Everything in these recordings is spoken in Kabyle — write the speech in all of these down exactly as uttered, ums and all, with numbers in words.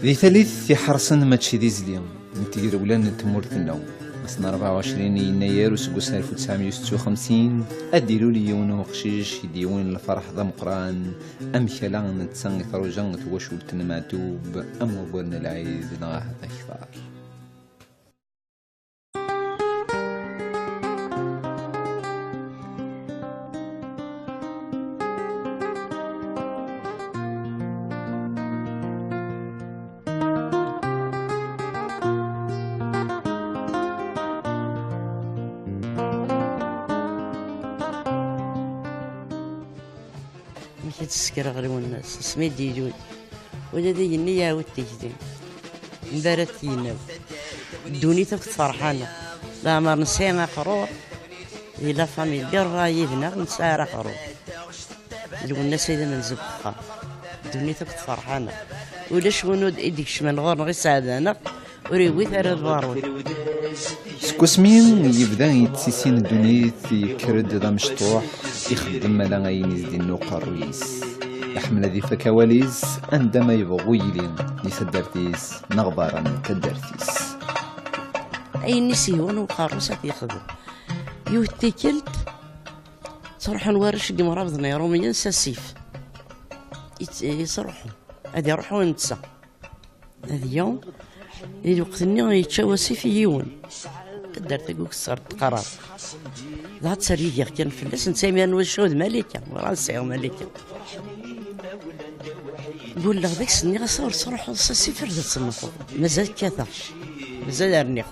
Di tallit iḥerṣen mačči d izli n tegrewla n tmurt-nneɣ. Ass n rebɛa u ɛecrin yennayer useggas alef u tesɛemya u setta u xemsin, ad d-ilul yiwen n uqcic i d-yiwen lferḥ d ameqqran, amek ala netta i truja twacult n Meɛtub am waggur n lɛid neɣ ahat akter. Amek i d-ssekreɣ Lwennas, asmi d-ilul. Ula d igenni iɛawed tikli. Mbarat yinaw. Ddunit akk tferḥ-aneɣ. Leɛmer nesɛi aqrur, di la famille, di ṛṛay yid-neɣ, nesɛa ara aqrur. Lwennas ay d amenzu n uxxam. Ddunit akk tferḥ-aneɣ. Ulac win ur d-, i d-ikecmen ɣur-neɣ iseɛd-aneɣ, ur iwwit ara lbarud. Seg wasmi yebda yettisin ddunit, yekker-d d amecṭuḥ, ixeddem ala ayen i s-d-inna uqerruy-is. Iḥemmel ad ifak awal-is, anda ma yebɣu yili, di taddart-is neɣ berra n taddart-is. Ayen i s-yehwan uqerru-s ad t-yexdem. Yiwet tikkelt, ttruḥun warrac deg yemrabeḍ n Iṛumyen s asif. Yett-, yettruḥu. Ad iṛuḥ u netta. Ad yaw, di lweqt-nni yečča wasif i yiwen. Taddart-agi ukessar teqqareḍ. Dɣa ttergigiɣ kan fell-as, netta imir n wacu d Malika, werɛad sɛiɣ Malika. Gulleɣ deg-s, nniɣ-as ur ttruḥuḍ s asif ar d temmteḍ. Mazal kkateɣ. Mazal rniɣ.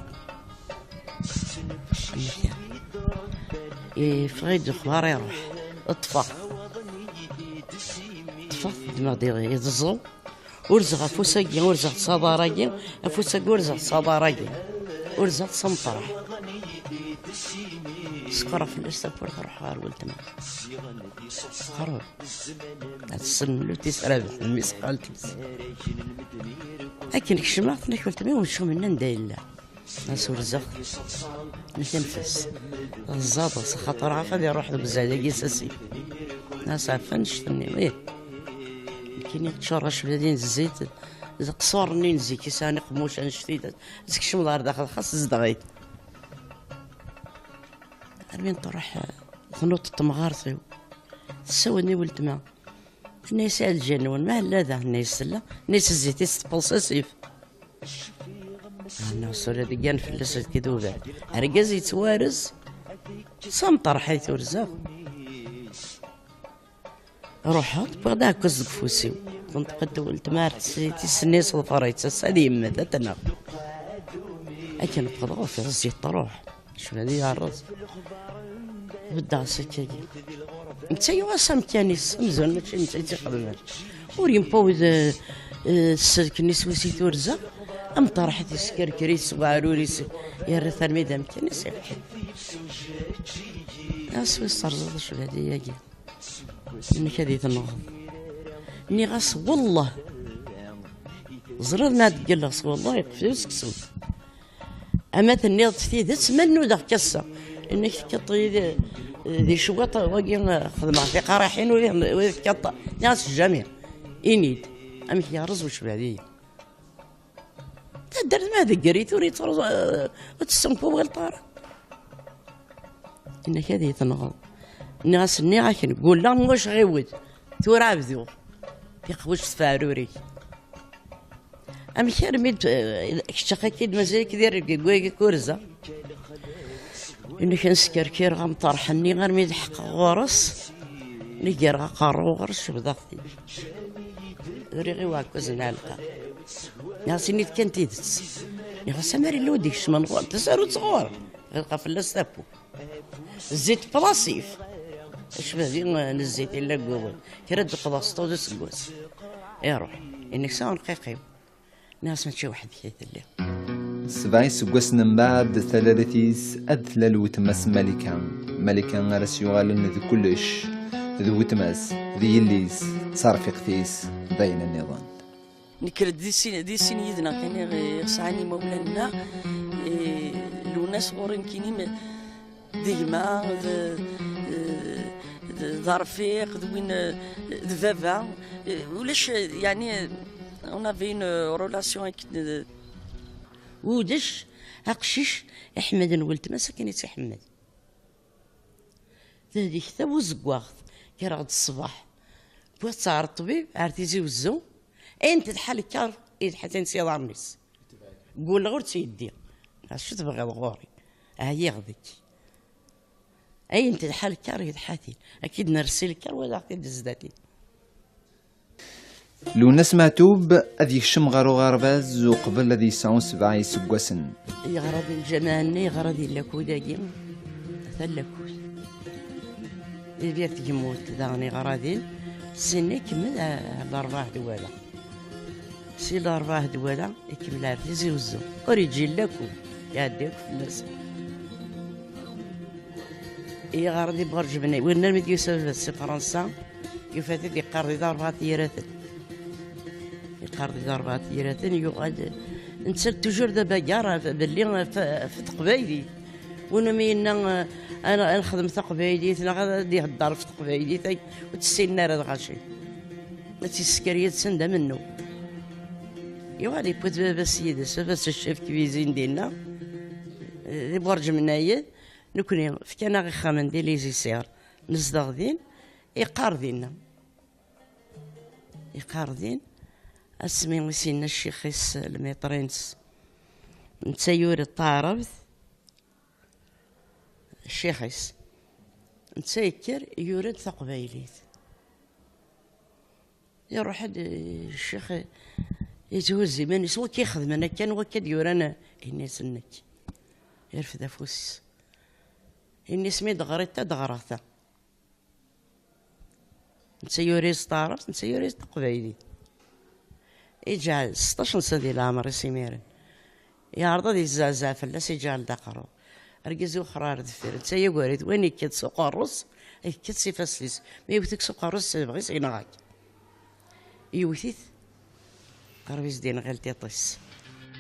Amek? Yeffeɣ-iyi-d lexbar iruḥ. Ṭṭfeɣ. Ṭṭfeɣ, ddmeɣ-d iḍ-, iḍeẓẓu. Urzeɣ afus-agi, urzeɣ-t s aḍar-agi, afus-agi urzeɣ-t s aḍar-agi. Urzeɣ-t s ameṭreḥ. Sekreɣ fell-as tawwurt, ruḥeɣ ɣer weltma. Qrib. Ad tessen mellut-is rabeḥ, mmi-s xalti-s. Akken kecmeɣ, tenna-k weltma-w, mecum anda yella. As urzeɣ. Nekk anef-as. Ẓẓadeɣ s axaṭer ɣef ad iruḥ deg uzal-agi s asif. As ɛfan ccet-nni, ih. Nekkini ttcurraceb din zzit, d qṣur-nni n zik i sɛan iqemmuc annect-id, ad tkecmeḍ ɣer daxel, xas zdeɣ-it. Armi n-truḥ, tnuṭ temɣart-iw. Tessawel i weltma. Tenna-yas: "A lǧenn-nwen, ma hella da?" Tenna-yas: "Tella." Tenna-yas: "Zzit-is teṭṭfeḍ s asif." Ɛni ur sura deg yan fell-as ad k-id-ugar? Argaz yettwarez, s ameṭreḥ ay turzeɣ. Ruḥeɣ, wwiɣ-d aɛekkaz deg ufus-iw. Tenṭeq-d weltma ar tis-, tis-nni s ḍfer-itt, ass-a ad yemmet, ad t-naɣ. Akken wwḍeɣ, ufiɣ zzit truḥ. Cfadi yerreẓ. Beddeɣ s akkagi. Netta yuɣ-as amkan-is, amzun mačči netta i tt-ixedmen. Ur yempawed, eh, eh, sselk-nni s wis i turza, ameṭreḥ-it yeskerker-it s weɛrur-is, yerra-t armi d amkan-is, iruḥ. Ɣas wis terẓeḍ a Cbadi-agi. Amek ad yi-tenɣeḍ? Nniɣ-as: "Wellah, ẓriɣ ma d-ggalleɣ s wellah, yeqfel useksum. Ama tenniḍ-d tidet, ma nudaɣ-k ass-a, inna-k tekkaṭ yid-, di cwiṭ, wagi, xedmeɣ tiqaraḥin, ur, ur tekkaṭ." Nniɣ-as: "Jami, ini-d." Amek yerreẓ ucbali. Taddart ma degger-it, ur yettruẓ, ur tessenpubalt ara. Inna-k ad yi-tenɣeḍ. Nniɣ-as, nniɣ-ak, gulleɣ mwac ɣiwed. Tura bduɣ. Tiqbuct tefɛruri. Amek armi d-, kečč axaki-d mazal-ik di rregg n wayagi kurza? Inna-k ad skerkireɣ amṭerḥ-nni armi d-ḥeqqeɣ ɣur-s. Nni gerɣ aqerru ɣur-s, cebḍeɣ-t-id. Uriɣ i uɛekkaz n ɛelqa. Nniɣ-as, ini-d kan tidet. Nniɣ-as: "Amar illa ur d-ikecmen ɣur-, tasarut ɣur-, ɣelqeɣ fell-as tawwurt." Zzit plasif. Acbabi n zzit illa deg wawal. Kra d-qḍeɣ s ṭṭawd useggas. Iruḥ. Inna-k: "Sa ur nqiqiw." Nniɣ-as: "Mačči weḥd-k ay telliḍ." Sebɛa iseggasen mbeɛd, talalit-is ad tlal weltma-s Malika. Malika ara s-yuɣalen d kullec, d weltma-s, d yelli-s, d tarfiqt-is, d ayen nniḍen. Nekker-d di sin, di sin yid-neɣ kan i ɣ-, i ɣ-sɛan yimawlan-nneɣ. Eh, Lwennas ɣur-i nekkini, d gma, d, d, d, d arfiq, d win, d baba. Eh, ulac, yeɛni, on avait une relation avec, eh, ulac aqcic iḥemmden weltma-s akken i tt-iḥemmel. Tadikta buzeggaɣt, kkreɣ-d ṣṣbeḥ, wwiɣ-tt ɣer ṭṭbib, ar Tizi Wezzu, ayen telḥa lkar, yelḥa-tt-in s yiḍarren-is. Gguleɣ ur tt-yeddi. Acu tebɣiḍ ɣur-i? Ɛyiɣ deg-k. Ayen telḥa lkar, yelḥa-t-in. Ad k-id-nersi lkar, walaɣ-t-id zdat-i. Lwennas Meɛtub ad yekcem ɣer uɣerbaz uqbel ad yesɛu sebɛa iseggasen. Yeɣra di lǧameɛ-nni, yeɣra di Lakul-agi, atan Lakul. Di Bir Tgemmunt daɣen yeɣra din, syin ikemmel ar Larebɛa Dwala. Si Larebɛa Dwala ikemmel ar Tizi Wezzu. Ur yeǧǧi Lakul, iɛedda akk fell-asen. Yeɣra di Burǧ Bnay, win armi d-yusa baba-s si Fransa, yufa-t-id yeqqar di Larebɛa Yiraten. Yeqqar di Larebɛa Yiraten, yuɣal, netta toujours d abagar ɣef, belli ɣef, ɣef teqbaylit. Win umi yenna, eh, ad, ad nexdem taqbaylit, neɣ ad, ad ihedder ɣef teqbaylit, ay, ur tt-ssinen ara lɣaci. Ad tt-yessker yid-sen d amennuɣ. Yuɣal yewwi-d baba-s yid-s, baba-s chef cuisine dinna, eh, di Burǧ Mnayed. Nekni, fkan-aɣ ixxamen di Les Icers, nezdeɣ din, iqqar dinna. Iqqar din, asmi i s-yenna ccix-is, lmiṭri-ines, netta yura-d taɛrabt, ccix-is, netta yekker, yura-d taqbaylit. Iruḥ-d, eh, ccix, eh, yetthuzzu iman-is, wakka ixedmen akka, wakka d-yuran, eh, yenna-as nekk. Irfed afus-is. Yenna-as mi d-ɣriḍ ta, d-ɣreɣ ta. Netta yura-yas taɛrabt, netta yura-yas taqbaylit. Iǧɛel seṭṭac n sna di leɛmer-is imiren. Yeɛreḍ ad yezzeɛzeɛ fell-as, iǧɛel-d aqerru. Argaz iwexxer ar deffir, netta yaggar-it, win yekkat s uqerru-s, yekkat s ifassen-is. Ma yewwet-ik s uqerru-s, s lebɣi-s, yenɣa-k. Yewwet-it, qerreb-is d-yenɣi ltiṭ-is.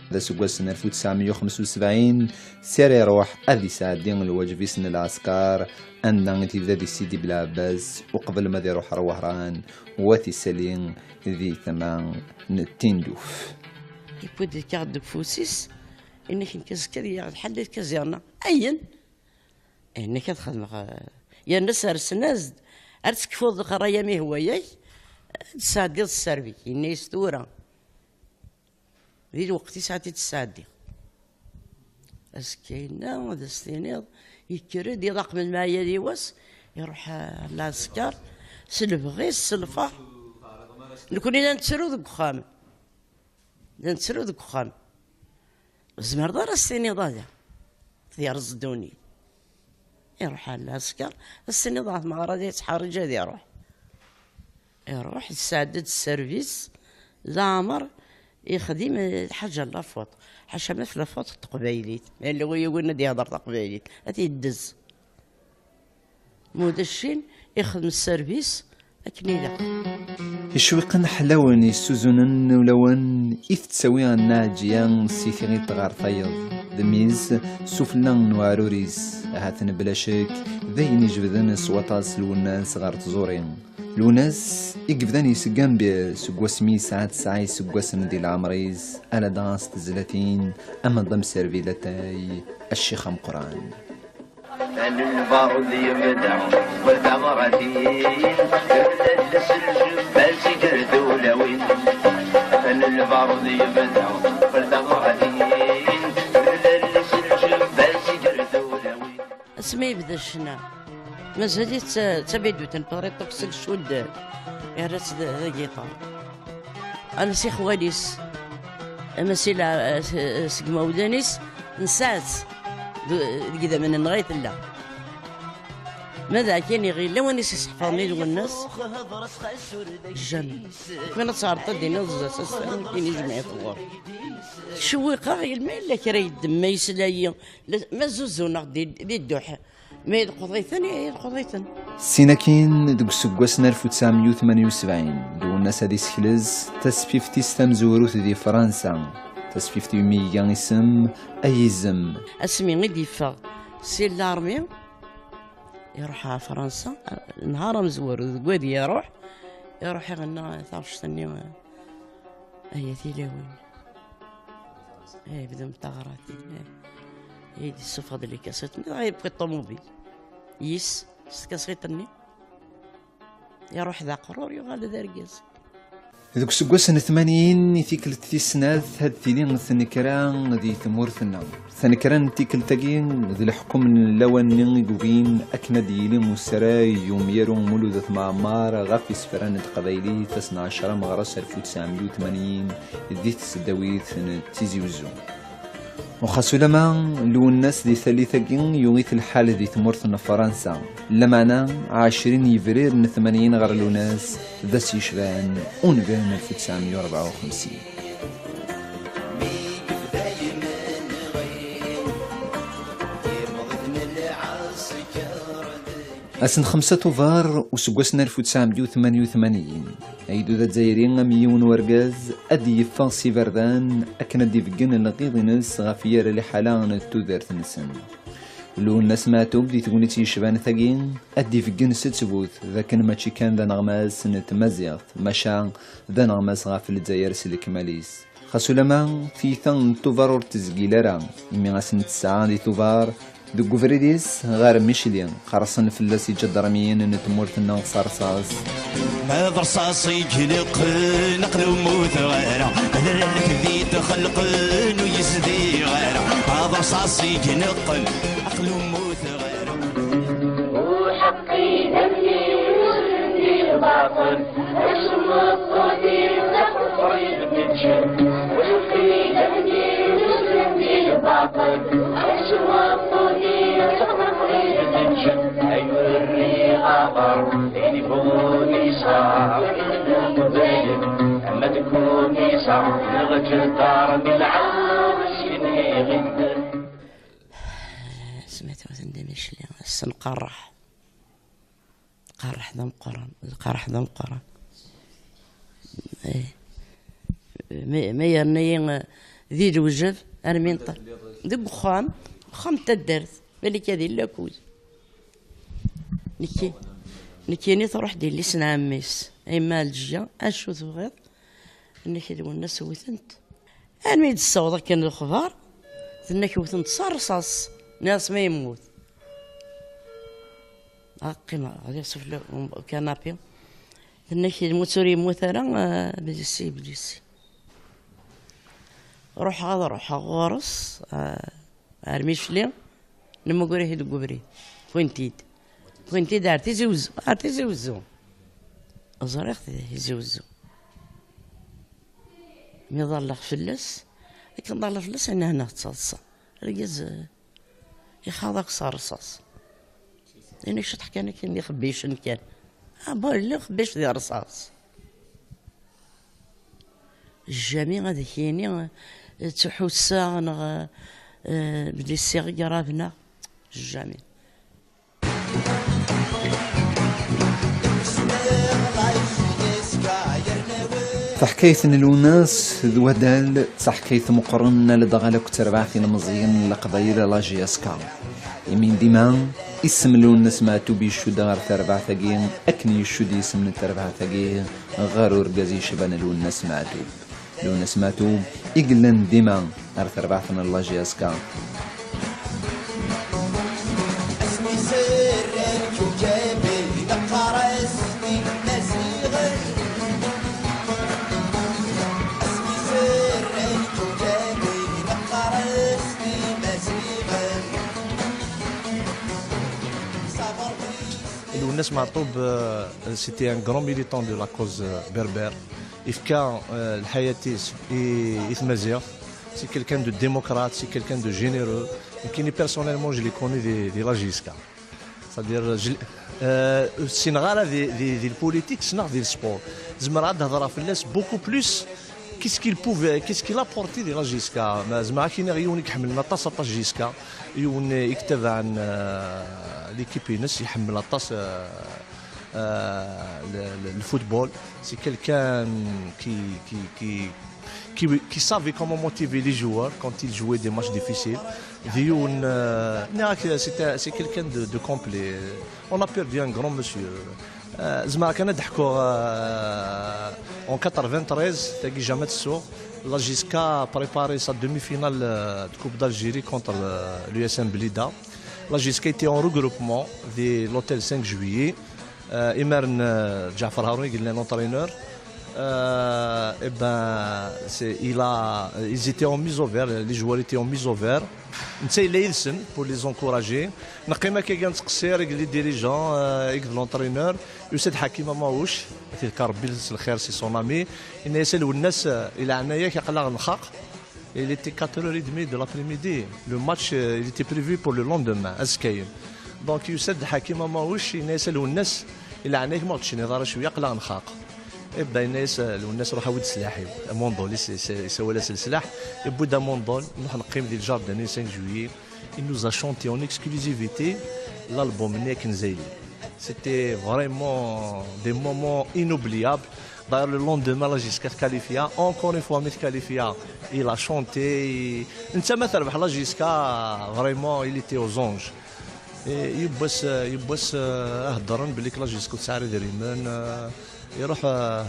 D aseggas n alef u tesɛemya u xemsa u sebɛin, s ara iruḥ ad isɛeddi lwaǧeb-is n lɛesker, anda i t-yebda di Sidi Belɛebbas, uqbel ma ad iruḥ ar Wehran, u ad t-isali di tama n Tinduf. Yewwi-d lkaɣeḍ deg ufus-is, yenna-k nekk azekka ad iliɣ lḥal di tkaẓirna. Ayen! Yenna-k ad xedmeɣ, eh, yerna sersen-as-d, ar tekfuḍ leqraya mi hwa-yak, ad tesɛeddiḍ sserbi-k. Yenna-yas tura. Di lweqt-is ad t-id-tesɛeddi. Azekka-inna, ad as-tiniḍ, yekker-d, iḍaq melmi ɛya di wass, iruḥ, eh, ar lɛesker, s lebɣi-s, s lferḥ. Nekni la nettru deg uxxam. La nettru deg uxxam. Ur tzemreḍ ara ad as-tiniḍ ala. Ad yerẓ ddunit. Iruḥ ar lɛesker, ad as-tiniḍ ar tmeɣra di yettḥerriǧ ad iruḥ. Iruḥ, yesɛedda-d sservis, leɛmer ixdim, eh, lḥaǧa n la faute. Ḥaca ma f la faute n teqbaylit. Ma yella win yugin ad yehder taqbaylit, ad t-yeddez. Ma ulac cin, ixdem sservis akken ilaq. Icwiqen ḥlawen yessuzunen ulawen i tettawi Nna Ɛeǧǧiya si tiɣilt ɣer tayeḍ, d mmi-s sufella n uɛrur-is, ahat mebla ccek d ayen ijebden s waṭas Lwennas ɣer tẓuri. Lwennas i yebdan yesgambir seg wasmi yesɛa tesɛa iseggasen di leɛmer-is, ala dɣa s tezlatin am d amserbi latay a ccix ameqqran. Lbarud yebda ɣer taɣratin, yebda-d s lǧebal si ger tulawin. Lbarud yebda ɣer taɣratin, yebda-d s lǧebal si ger tulawin. Asmi yebda ccna, mazal-it d ta-, d tabidut n Paris Toxic cudden, yerra-tt d, d agiṭar. Ala s ixwali-s. Ama si la-, s-, seg imawlan-is, nesɛa-tt. D-, deg idammen-nneɣ ay tella. Ma d akken iɣil lawan-is iseḥfaḍen i Lwennas, jamais. Kman ad tɛerḍeḍ ad d-tiniḍ zdat-s, akken ijmeɛ i tɣur. Tcewwiq-aɣ yelma yella kra yeddem, ma yesla-yi. La, ma zzuzuneɣ di, di dduḥ, ma yelqeḍ-iten, yelqeḍ-iten. Sin akin, deg useggas n alef u tesɛemya u tmenya u sebɛin, Lwennas ad iseklez tasfift-is tamezwarut di Fransa, tasfift umi iga isem Ayizem. Asmi i d-yeffeɣ si l'armée, iruḥ ɣer Fransa, nehar amezwaru, deg wad iruḥ, iruḥ iɣenna taɣect-nni, Ay a tilawin. Eh, bdum taɣratin, eh. I d-issufeɣ-d les cassettes, mi dɣa yewwi ṭumubil. Yis, s tkaṣit-nni. Iruḥ d aqrur, yuɣal d argaz. Deg useggas n tmanyin, i tikkelt tis snat, ad tili tnekra di tmurt-nneɣ. Tanekra n tikkelt-agi d leḥkem n lawan-nni i yugin akken ad d-yili usarag umyaru Mulud At Mɛemmer ɣef isefra n teqbaylit ass n ɛecra meɣres alef u tesɛemya u tmanyin di tesdawit n Tizi Uzzu. U xas ulama Lwennas di tallit-agi yuɣ-it lḥal di tmurt n Fransa, lameɛna ɛecrin yebrir n tmanyin ɣer Lwennas d ass yecban unbir n alef u tesɛemya u rebɛa u xemsin. Ass n xemsa Tubeṛ useggas n alef u tesɛemya u tmenya u tmanyin, agdud azzayri am yiwen wergaz ad d-yeffeɣ s iberdan akken ad d-ibeggen lɣiḍ-ines ɣef yir liḥala n tudert-nsen. Lwennas Meɛtub di tegnit yecban tagi ad d-ibeggen s ttbut d akken mačči kan d aneɣmas n tmaziɣt, maca d aneɣmas ɣef Lezzayer s lekmal-is. Xas ulama tiyita n Tubeṛ ur tezgil ara, imi ass n tesɛa di Tubeṛ, deg ubrid-is ɣer Micli, qerrsen fell-as iǧadarmiyen n tmurt-nneɣ s rrṣaṣ. Ma d rrṣaṣ i ineqqen, aql-i ur mmuteɣ ara. Ma d rrif i d-ixelqen, ur yezdiɣ ara. Ma d rrṣaṣ i ineqqen, aql-i ur mmuteɣ ara. Uḥeqqi d amni, yusren di lbaṭel. Acemmeṭṭut-iw d aqeṭri deg lǧenn, wlqi d amni yusren di lbaṭel. Acemmeṭṭut-iw d aqeṭri deg lǧenn, ay ur rriɣ aḍar, di Bunisa, ama d Kunisa, neɣ Ǧeddar, di lɛerc yenhiɣ-iten. Smat waten d imicli, ass-n qerreḥ. Lqerḥ d ameqqran, lqerḥ d ameqqran. Eh. Ma, ma yerna-yi, eh, di lewjeb, armi nṭ-, deg uxxam, uxxam n taddart, balak ad illa akud. Nekki, nekkini truḥ-d yelli-s n ɛemmi-s, a yemma Ɛelǧiya, acu tebɣiḍ? Tenna-k d Lwennas wten-t. Armi i d-tessaweḍ akken lexbar, tenna-k wten-t s rrṣaṣ, nniɣ-as ma yemmut. Ɣa qqimeɣ, ɣliɣ sufella ukanapi. Tenna-k lmut ur yemmut ara, ah, blisi, blisi. Ruḥeɣ ad ruḥeɣ ɣur-s, ah, ar Micli, nemmuger-it deg ubrid. Wwin-t-id. Wwin-t-id ar Tizi Wezzu, ar Tizi Wezzu. Ẓriɣ-t di Tizi Wezzu. Mi ḍalleɣ fell-as, akken ḍalleɣ fell-as, anaɣ neɣ d taḍsa. Argaz, eh, ixaḍ akk s rrṣaṣ. Ini ciṭuḥ kan akken d ixebbicen kan. Ah, bon, yella uxebbic di rrṣaṣ. Jami ad ak-yini, eh, ttḥussaɣ neɣ, eh, belli ssiɣ i grave neɣ. Jami. Taḥkayt n Lwennas d Wadal d taḥkayt meqqren, ladɣa akk d terbaɛt ilmeẓyen n Leqbayel, la J S K. Imi n dima, isem Lwennas Meɛtub icudd ɣer terbaɛt-agi, akken icudd yisem n terbaɛt-agi ɣer urgaz yecban Lwennas Meɛtub. Lwennas Meɛtub i yellan dima ar terbaɛt n la J S K. Lwennas Meɛtub, euh, c'était un grand militant de la cause, euh, berbère. Yefka, euh, lḥayat-is i, i tmaziɣt. C'est quelqu'un de démocrate, c'est quelqu'un de généreux. Nekkini, personnellement, je l'ai connu di, di la J S K. C'est-à-dire, je l-, euh, ur ssineɣ ara di, di, di politique, ssneɣ di sport. Zemreɣ ad hedreɣ fell-as beaucoup plus. Qu'est-ce qu'il pouvait, qu'est-ce qu'il apportait di la J S K? Ma zemreɣ ad k-iniɣ yiwen i iḥemmlen aṭas, aṭas J S K, yiwen i yettabaɛen, euh, l'équipe-ines, iḥemmel aṭas, euh, euh, le, le, le football. C'est quelqu'un qui, qui, qui, qui, qui savait comment motiver les joueurs quand ils jouaient des matchs difficiles. Di yiwen, euh, non, c'est un, c'est quelqu'un de, de complet. On a perdu un grand monsieur. Euh, زعما كان نحكوا, euh, en quatre-vingt-treize, تاكي jamais تسوق. La J S K a préparé sa demi-finale, euh, de Coupe d'Algérie contre, euh, l'U S M Blida. La J S K était en regroupement de l'hôtel cinq juillet. Euh, imaren, euh, Ǧaɛfer Haroun i yellan entraîneur. Euh, eh ben, c'est, il a, ils étaient en mise au vert, les joueurs étaient en mise au vert. Netta yella yid-sen pour les encourager. Neqqim akka kan nettqessir avec les dirigeants, euh, avec l'entraîneur. Yusa-d Hakim Amawouche, ad t-yefk Rebbi s lxir, c'est son ami. Yenna-yas a Lwennas, euh, i leɛnaya-k, aql-aɣ nxaq. Il était quatre heures et demie de l'après-midi. Le match, euh, il était prévu pour le lendemain, azekka-yin. Donc, yusa-d Hakim Amawouche, yenna-yas a Lwennas, i leɛnaya-k, ma ur tecniḍ ara cwiya, aql-aɣ nxaq. Eh ben, yenna-yas, euh, Lwennas, ruḥ awi-d sslaḥ-iw. Amundol, is-, is-, isawal-as leslaḥ. Yewwi-d amundol, nruḥ neqqim di le jardin cinq juillet. Il nous a chanté en exclusivité l'album-nni Akken Zayli. C'était vraiment des moments inoubliables. D'ailleurs, le lendemain, la J S K tqualifia. Encore une fois, mi tqualifia, il a chanté. Netta ma terbeḥ la J S K, vraiment, il était aux anges. Et yiwwas, yiwwas, euh, heddren belli la J S K ur tesɛi ara idrimen, euh, iruḥ, euh,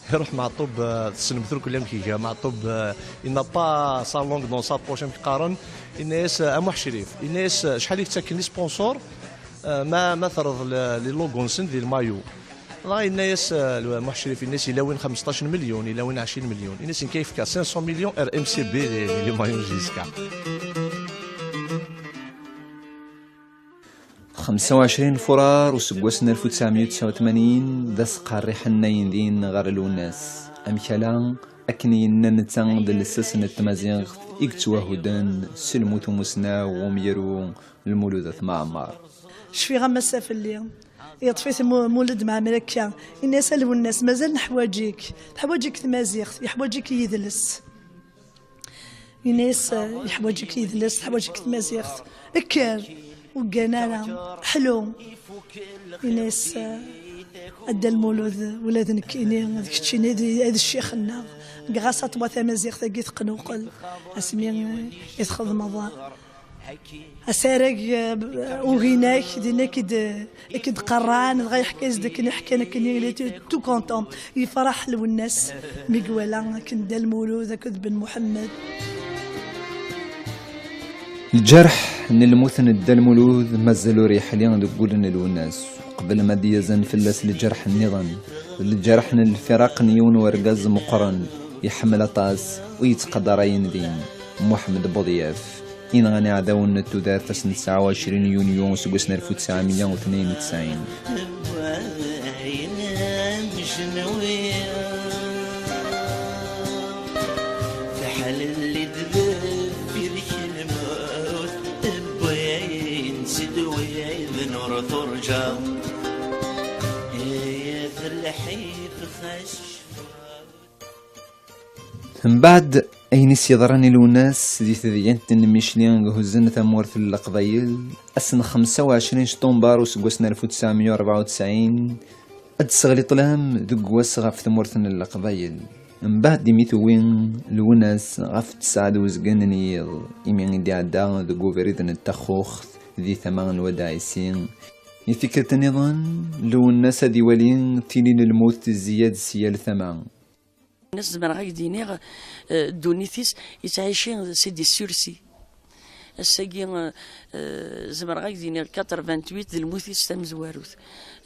iruḥ Meɛṭub, euh, tessnem turkli amek iga Meɛṭub, euh, il n'a pas sa langue dans sa poche, amek qqaren. Yenna-yas, euh, a Muḥ Crif, yenna-yas, euh, acḥal i k-ttaken les sponsors, euh, ma, ma terreḍ le, les logos-nsen di lmayu. Dɣa yenna-yas, euh, Muḥ Crif, yenna-yas, yella win xemseṭṭac n milyon, yella win ɛecrin milyon. Yenna-yas, nekk yefka cinq cents millions ar M C B di, di lmayu n J S K. Xemsa u ɛecrin furar useggas n alef u tesɛemya u tesɛa u tmanyin, d asqerriḥ n ayen din ɣer Lwennas. Amek ala, akken yenna netta, d lsas n tmaziɣt i yettwahudden s lmut umusnaw umyaru Lmulud At Mɛemmer. Cfiɣ am ass-a fell-i. Yeṭṭef-it Mu-, Mulud Mɛemmer akka. Yenna-yas a Lwennas, mazal neḥwaǧ-ik. Teḥwaǧ-ik tmaziɣt, yeḥwaǧ-ik yidles. Yenna-yas, eh, yeḥwaǧ-ik yidles, teḥwaǧ-ik tmaziɣt. Kker, ur ggan ara, ḥlu. Yenna-yas, eh, a Dda Lmulud, ula d nekkini, d keččini, d, d ccix-nneɣ. Ɣas aṭwa tamaziɣt-agi teqnuqel, asmi, eh, i txedmeḍ asarag, eh, uginak, dinna i k-id-, i k-id-qarran, dɣa yeḥka-as-d akken iḥkan akken, il était tout content. Yefreḥ Lwennas mi iwala akken Dda Lmulud akked Ben Muḥemmed. Lǧerḥ n lmut n Dda Lmulud mazal ur yeḥli deg wul n Lwennas. Qbel ma d-yazen fell-as lǧerḥ nniḍen, d lǧerḥ n lfiraq n yiwen wergaz meqqren, iḥemmel aṭas, ur yettqadar ayen din, Muḥemmed Buḍyaf. Inɣan iɛdawen n tudert ass n tesɛa u ɛecrin yunyu useggas n alef u tesɛemya u tnin u tesɛin. Taḥlelli-d deffir-k lmut, wwin-tt-id wid n ur turǧa. Yat lḥif xas Mbeɛd ayen i s-yeḍran i Lwennas di tedyant n Micli i ihuzzen tamurt n Leqbayel, ass n xemsa u ɛecrin ctumber useggas n alef u tesɛemya u rebɛa u tesɛin, ad d-tesseɣli ṭṭlam deg wass ɣef tmurt n Leqbayel. Mbeɛd imi tewwi Lwennas ɣef tesɛa d uzgen n yiḍ, imi i d-iɛedda deg ubrid n Ttaxxuxt di tama n Wad Ɛisi, i tikkelt nniḍen, Lwennas ad iwali tili n lmut tezzi-yad si yal tama. Zemreɣ ad k-d-iniɣ, eh, ddunit-is yettɛici, c'est des sursis. Ass-agi, eh, eh, zemreɣ ad k-d-iniɣ quatre-vingt-huit d lmut-is tamezwarut.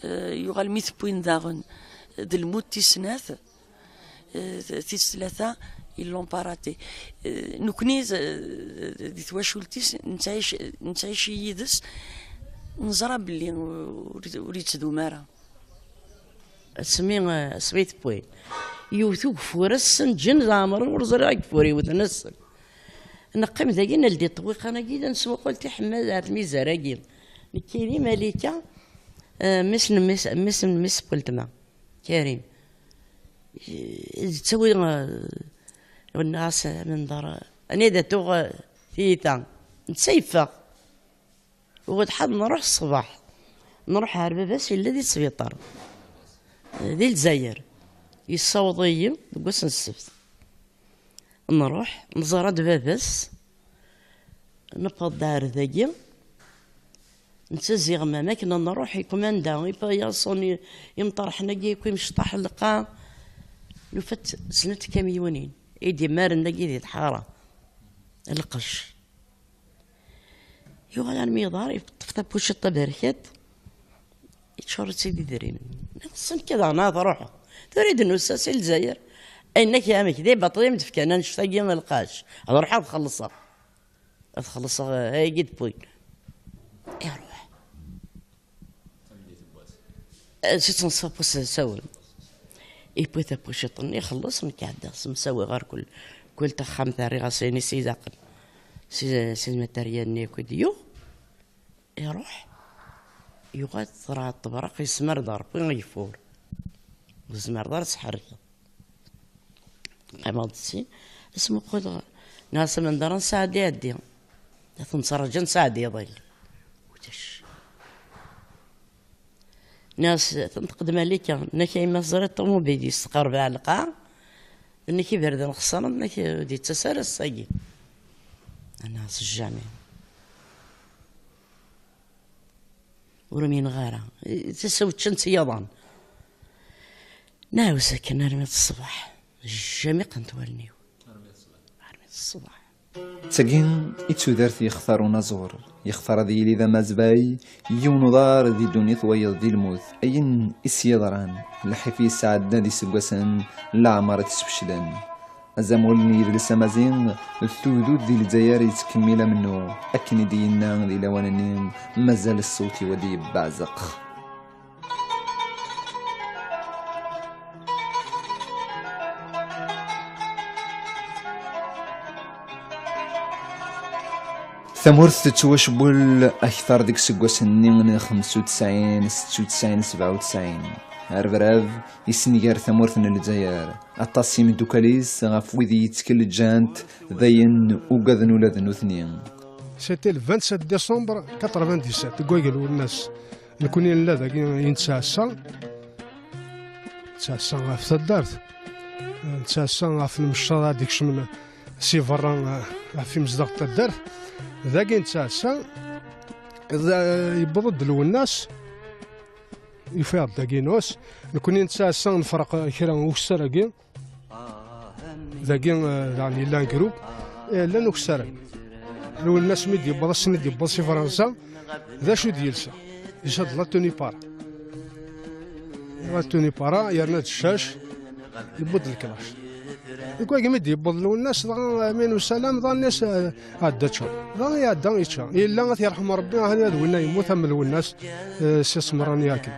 Eh, yuɣal mi t-wwin daɣen d lmut tis snat, eh, tis tlata, ils l'ont pas raté. Eh, nekkni, eh, di twacult-is, nettɛic, nettɛici yid-s, neẓra belli ur, ur yettdum ara. Asmi, eh, asmi i t-wwin, Yewwet ugeffur ass-n, ǧǧen leɛmer ur ẓriɣ ageffur yewwten ass-n. Neqqim dagi, naldi ṭṭwiqan-agi, da nesmuqul tiḥemma ar tmizar-agi. Nekkini Malika, eh, mmi-s n mmi-s, mmi-s n mmi-s n weltma, Karim. Eh, yettawi, eh, wennaɣ-as amenḍar, eh, anida tuɣ, eh, tiyita. Netta yeffeɣ. Uɣ lḥal nruḥ ṣṣbeḥ. Nruḥ ɣer baba-s, yella di sbiṭar, di Lezzayer. Yessaweḍ-iyi deg wass n ssebt. Nruḥ, nẓra-d baba-s, newweḍ-d ɣer dagi, netta ziɣ ma akken nruḥ, ikumanda, ipayaṣen, i-, imṭerḥen-agi, akk imecṭaḥ lqaɛ, nufa-t snat tkamyunin, i d-immaren dagi di lḥara, lqecc. Yuɣal armi yeḍar, yeṭṭef tapuciṭ taberkat, yeččur-itt d idrimen. Nniɣ-as, "Amek daɣen ad ruḥeɣ? Tura i d-nusa si Lezzayer. Ayen-ak amek, d ibaṭel i m-d-fkan annect-agi n lqac. Ad ruḥeɣ ad xellṣeɣ. Ad xellṣeɣ, eh, ayagi d-wwin." Iruḥ. Eh, si tneṣṣa n wass sawal. Yewwi tapuciṭ-nni, ixelleṣ, nekk ɛeddaɣ, semsawiɣ ɣer kul, kul taxxamt, rriɣ-as ayen i s-ilaqen. Si, si lmaterya-nni akk i d-yuɣ, iruḥ, yuɣal terɛa ṭṭebraq, yesmar d Ṛebbi ageffur. Ur tezmireḍ ara ad tḥerrkeḍ. Qqimeɣ-d sin, asmuqquleɣ, nniɣ-as, "Amenḍar n Saɛd iɛeddi." Ad ten-ttṛaǧun Saɛd iḍil. Ulac. Nniɣ-as, tenṭeq-d Malika, nniɣ-ak, "A yemma, teẓriḍ ṭumubil yesteqreb ɣer lqaɛa, nniɣ-ak, iberdan xeṣren, nniɣ-ak, ur d-yettas ara ass-agi." Nniɣ-as, "Jamais." Ur umineɣ ara. Tasa weččan-tt yiḍan. Nɛawez akken armi d ṣṣbeḥ. Jamais qqent wallen-iw. Armi d ṣṣbeḥ. D tagi i d tudert yextar unaẓur. Yextar ad yili d amazbay, yiwen uḍar di ddunit, wayeḍ di lmut. Ayen i s-yeḍran, lḥif yesɛedda d iseggasen, leɛmer i t-sfeclen. Azamul n yidles amaziɣ d tugdut di Lezzayer yettkemmil amennuɣ, akken i d-yenna di lawan-nni, mazal ṣṣut-iw ad d-yebbeɛzeq. Tamurt tettwacewwel akteṛ deg iseggasen-nni n xemsa u tesɛin, setta u tesɛin, sebɛa u tesɛin. Arebrab yessenger tamurt n Lezzayer. Aṭas n yimeddukal-is ɣef wid yettkel ǧǧan-t, d ayen ugaden ula d nutni. C'était le vingt-sept décembre quatre-vingt-dix-sept, deg wagel Wennas. Nekni nella dagi i nettɛassa. Nettɛassa ɣef taddart. Nettɛassa ɣef lemecṭaḍ ad d-ikecmen si berra, ɣef imezdaɣ n taddart. Dagi nettɛassa. D-, yewweḍ-d Lwennas. Yufa-aɣ-d dagi nos. Nekni nettɛassa nefreq kra ukessar-agi. Dagi, eh, daɣen yella un groupe, eh, llan ukessaren. Lwennas mi d-yewweḍ, ass-nni d-yewweḍ si Fransa, d acu d-yelsa? Yelsa-d la tenue para. La tenue para, yerna-d ccac, yewweḍ leklac. Deg wagmi d-yewweḍ Lwennas, dɣa, eh, min usalam, dɣa nnas, eh, Ɛedda ččur. Dɣa iɛedda yečča. Yella ad t-yerḥem Ṛebbi, ahat ad winna yemmut am Lwennas, eh, si Semran yakin.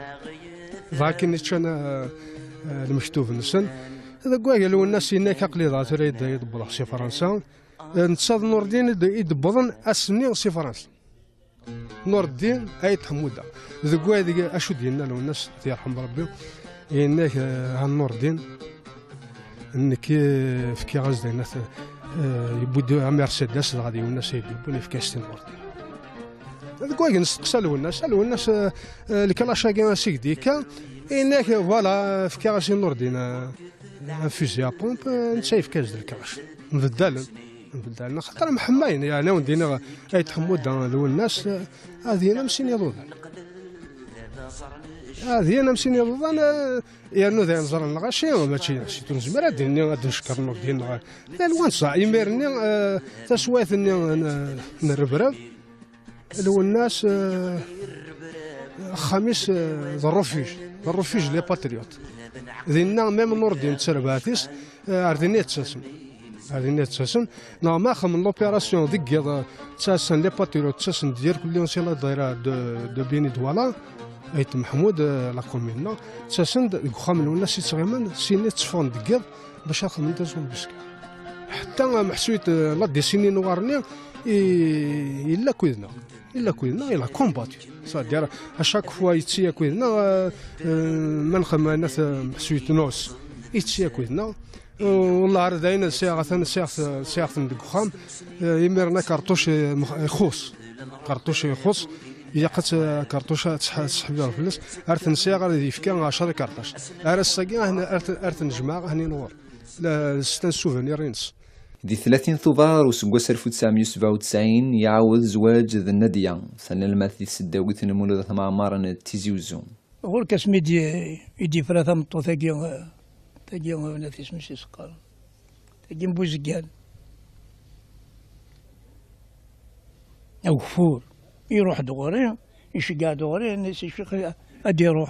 Dɣa akken i ččan, eh, eh, lmektub-nsen. Deg wagel Lwennas yenna-k aql-i dɣa tura i d-, i d-wwḍeɣ si Fransa. Eh, netta d Nurdin i d-, i d-wwḍen ass-nni si Fransa. Nurdin ay Tḥemmuda. Deg wagel acu d-yenna Lwennas, ad t-yerḥem Ṛebbi. Yenna-k, eh, a Nurdin. Nekk, eh, fkiɣ-as-d ayen at, eh, yewwi-d Mercedes, dɣa d Lwennas ay d-yewwin, yefka-as-t i Nurdin. Deg wayen nesteqsa Lwennas, a Lwennas, eh, eh, leklac-agi asig d-yekka, yenna-k, voilà, fkiɣ-as i Nurdin, eh, un fusil à pompe, eh, netta yefka-as-d leklac. Mbeddalen, mbeddalen, axaṭer mḥemmayen, yeɛni, awen-d-iniɣ, ay Tḥemmuda, Lwennas, eh, ad yini am sin iḍudan. Ad yini am sin iḍudan, eh, Yernu d ayen ẓran lɣaci, mačči s ur nezmir ad d-nini, ad d-neckeṛ Nurdin neɣ d ayen wansa. Imir-nni, eh, taswiɛt-nni n, n Rrebrab, Lwennas, eh, axxam-is, eh, d refuge, d refuge les patriotes. Dinna, même Nurdin d terbaɛt-is, eh, ar dinna i d-ttasen. Ar dinna i d-ttasen. Neɣ ma xedmen l'opération deg yiḍ, eh, ttasen les patriotes, ttasen-d irkelli si la daïra de, de Beni Douala. Ayt Meḥmud, eh, la commune-nneɣ, ttasen-d deg uxxam n Lwennas i ttɣimen, syin i tteffɣen deg yiḍ bac ad xedmen taẓumbiskit. Ḥetta, eh, meḥsuyet, eh, la décennie n uɣar-nni, i, yella akked-neɣ. Yella akked-neɣ, il a combattu. C'est-à-dire, à chaque fois, yetti akked-neɣ, eh, eh, ma nxemmem, eh, meḥsuyet nos, yetti akked-neɣ. Wallah, ar dayen sɛiɣ-ten, sɛiɣ-t, sɛiɣ-ten deg uxxam. Eh, imiren akerṭuc, eh, mx-, ixuṣ. Akerṭuc ixuṣ. Ilaq ad t-, akerṭuc ad tḥ-, tḥebbiḍ fell-as. Ar ten-sɛiɣ, ar ad yefka ɛecra ikerṭac. Ar ass-agi, ar ten-, ar ten-jemɛeɣ, ahnin ɣur. La, c'est un souvenir-ines. Di tlatin Tubeṛ useggas alef u tesɛemya u sebɛa u tesɛin, iɛawed zzwaǧ d Nadya, tanelmadt di tesdawit n Lmulud At Mɛemmer n Tizi Uzzu. Ɣur-k asmi d-, i d-yefra tameṭṭut-agi, tagi, ur naf isem-is iseqqar. Tagi n Buzeggan. Ageffur. Iruḥ-d ɣur-i, iceggeɛ-d ɣur-i, yenna-as i ccix ad d-iruḥ.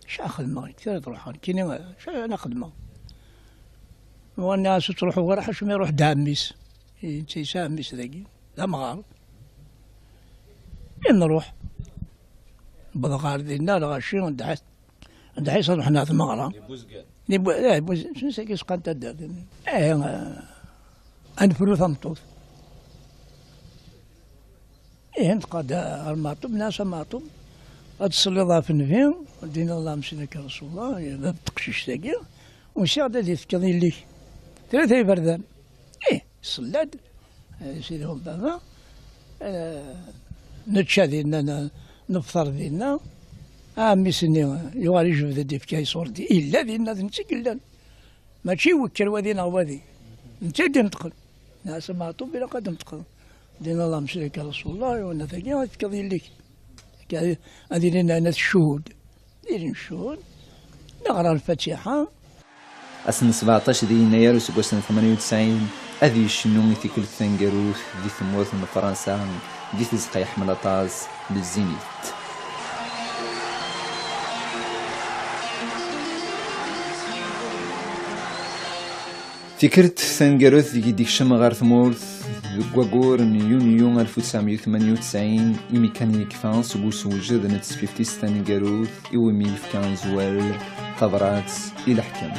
Acu ara xedmeɣ, nekk ara d-ruḥeɣ, nekkini, acu ara xedmeɣ? Nniɣ-as ur ttruḥu ara, ḥaca ma iruḥ-d ɛemmi-s. Netta yesɛa ɛemmi-s dagi, d amɣar. I nruḥ. Wwḍeɣ ɣer dinna, lɣaci, d Ḥis-, d Ḥis ad ruḥen ɣer tmeɣra. Di Buzgan. Di Bu-, eh, Buz-, seg-, seg-, sqan taddart. Eh, eh, ad nefru tameṭṭut. Ihi, neṭqeɣ-d ɣer Meɛṭub, nniɣ-as: "A Meɛṭub, ad d-tselliḍ ɣef nnbi, ad d-tiniḍ Allahumma salli ala Rasulullah, bab n teqcict-agi, usiɣ-d ad yi-tefkeḍ yelli-k tlata iberdan." Ih, iṣella-d, eh, Sidi Rebbi, eh, nečča dinna, n-, nefṭer dinna. Ɛemmi-s-nni yuɣal ijbed-d, yefka-yas urdi. Yella dinna, d netta i yellan. Mačči wekker wadi neɣ wadi. Netta i d-ineṭqen. Nniɣ-as: "A Meɛṭub, ilaq ad d-neṭqeḍ. Din Allahumma salli ala Rasulullah, iwenna tagi ad tefkeḍ yelli-k. Akka ad ilin ɛinat ccuhud." Ilin ccuhud. Neɣra Lfatiḥa. Ass n sbeɛṭac di yennayer useggas n tmanya u tesɛin, ad yecnu i tikkelt taneggarut di tmurt n Fransa, di tzeqqa yeḥmel aṭas, le Zénith. Tikkelt taneggarut deg i d-ikcem ɣer tmurt deg waggur n yunyu alef u tesɛemya u tmanya u tesɛin, imi kan yekfa seg usewjed n tesfift-is taneggarut, iwumi yefka azwel tabrat i leḥkem.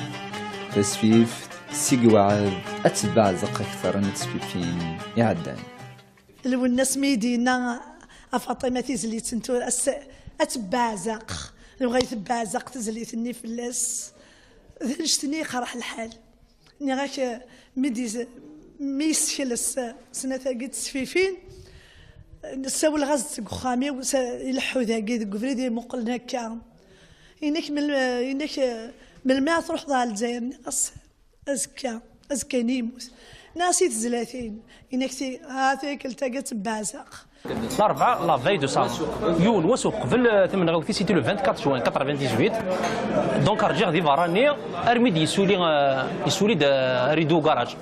Tasfift seg iweɛɛed ad tebbeɛzeq akter n tesfifin iɛeddan. Lwennas mi d-yenna a Faṭima tizlit n tura, ass-, ad tebbeɛzeq. Nebɣa ad tebbeɛzeq tezlit-nni fell-as. D annect-nni yeqreḥ lḥal. Nniɣ-ak, mi d-, mi yessekles snat-agi n tesfifin, ssawleɣ-as-d seg uxxam-iw, s-, ileḥḥu dagi deg ubrid imuqlen akka. Inek mel-, inek, melmi ara truḥeḍ ɣer Lezzayer? Nniɣ-as, azekka, azekka-nni yemmut. Nniɣ-as i tezlatin, inek ti-, ha tikkelt-agi ad tebbeɛzeq. Larebɛa, la veille de sa mort. Yiwen wass uqbel, eh, timenɣiwt-is, c'était le vingt-quatre juin quatre-vingt-dix-huit. Donc, rǧiɣ di berra-nni, armi d-yessuli, eh, yessuli-d, eh, rideau garage.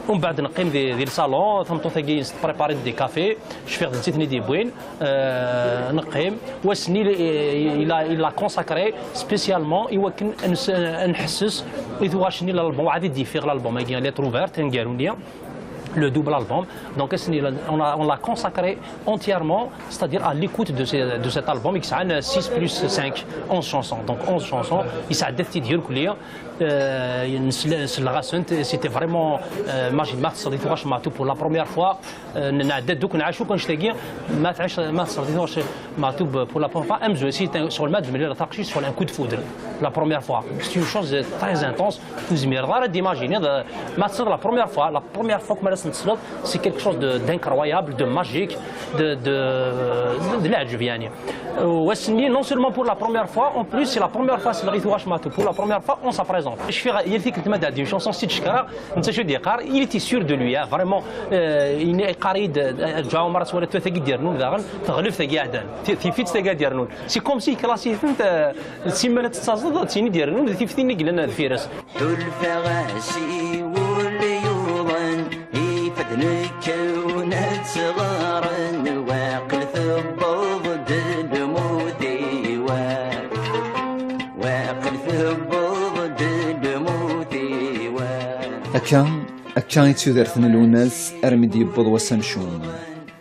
Umbeɛd neqqim di, di le salon, tameṭṭut-agi s-, tprépari-d des cafés, cfiɣ d netta i ten-id-yewwin, eh, neqqim. Wass-nni, il, il a, il l'a consacré spécialement i wakken ad nes-, ad nḥesses i tuɣac-nni n l'album, ɛad i d-yeffiɣ l'album-agi, Lettres ouvertes, aneggaru-nni. Le double album. Donc, ass-nni, on a, on l'a consacré entièrement, c'est-à-dire à l'écoute de ce, de cet album, i yesɛan six plus cinq, onze chansons. Donc, onze chansons, yesɛedda-t-id irkelli, euh, nsel-, selleɣ-asent, c'était vraiment, euh, maji ma tesseḍ i tuɣac Meɛtub pour la première fois, euh, nɛedda-d akk, nɛac akk annect-agi, ma tɛic, ma tesseḍ i tuɣac Meɛtub pour la première fois, amzun, si, sur le match, taqcict sur un coup de foudre, la première fois. C'est une chose très intense. Ur tezmireḍ ara ad d-imaginiḍ, euh, ma tesseḍ la première fois, la première fois que ma la tesleḍ, c'est quelque chose de, d'incroyable, de magique, de, de, de, de leɛǧeb, yani. Euh, wass-nni, non seulement pour la première fois, en plus, c'est la première fois, c'est le rituel Meɛtub, pour la première fois, on se présente. Je fais, il y a une chanson, si je netta acu d-yeqqar, il était sûr de lui, hein, vraiment, euh, yeqqar-iyi-d, euh, Ǧuɛmer, ad twaliḍ tagi d-irennun daɣen, teɣleb tagi iɛeddan. Ti-, tifit tagi ad d-irennun. C'est comme si classifiant, euh, simmal ad tettaẓeḍ, ad tini d-irennun, d tiftin i yellan deffir-s. Ḥulfaɣ-as i wul yuḍen, ifadden kkawen ad ttɣaren, waqil tewweḍ-d lmut-iw. Waqil tewweḍ-d lmut-iw. Akka, akka i d tudert n Lwennas armi d-yewweḍ wass amcum.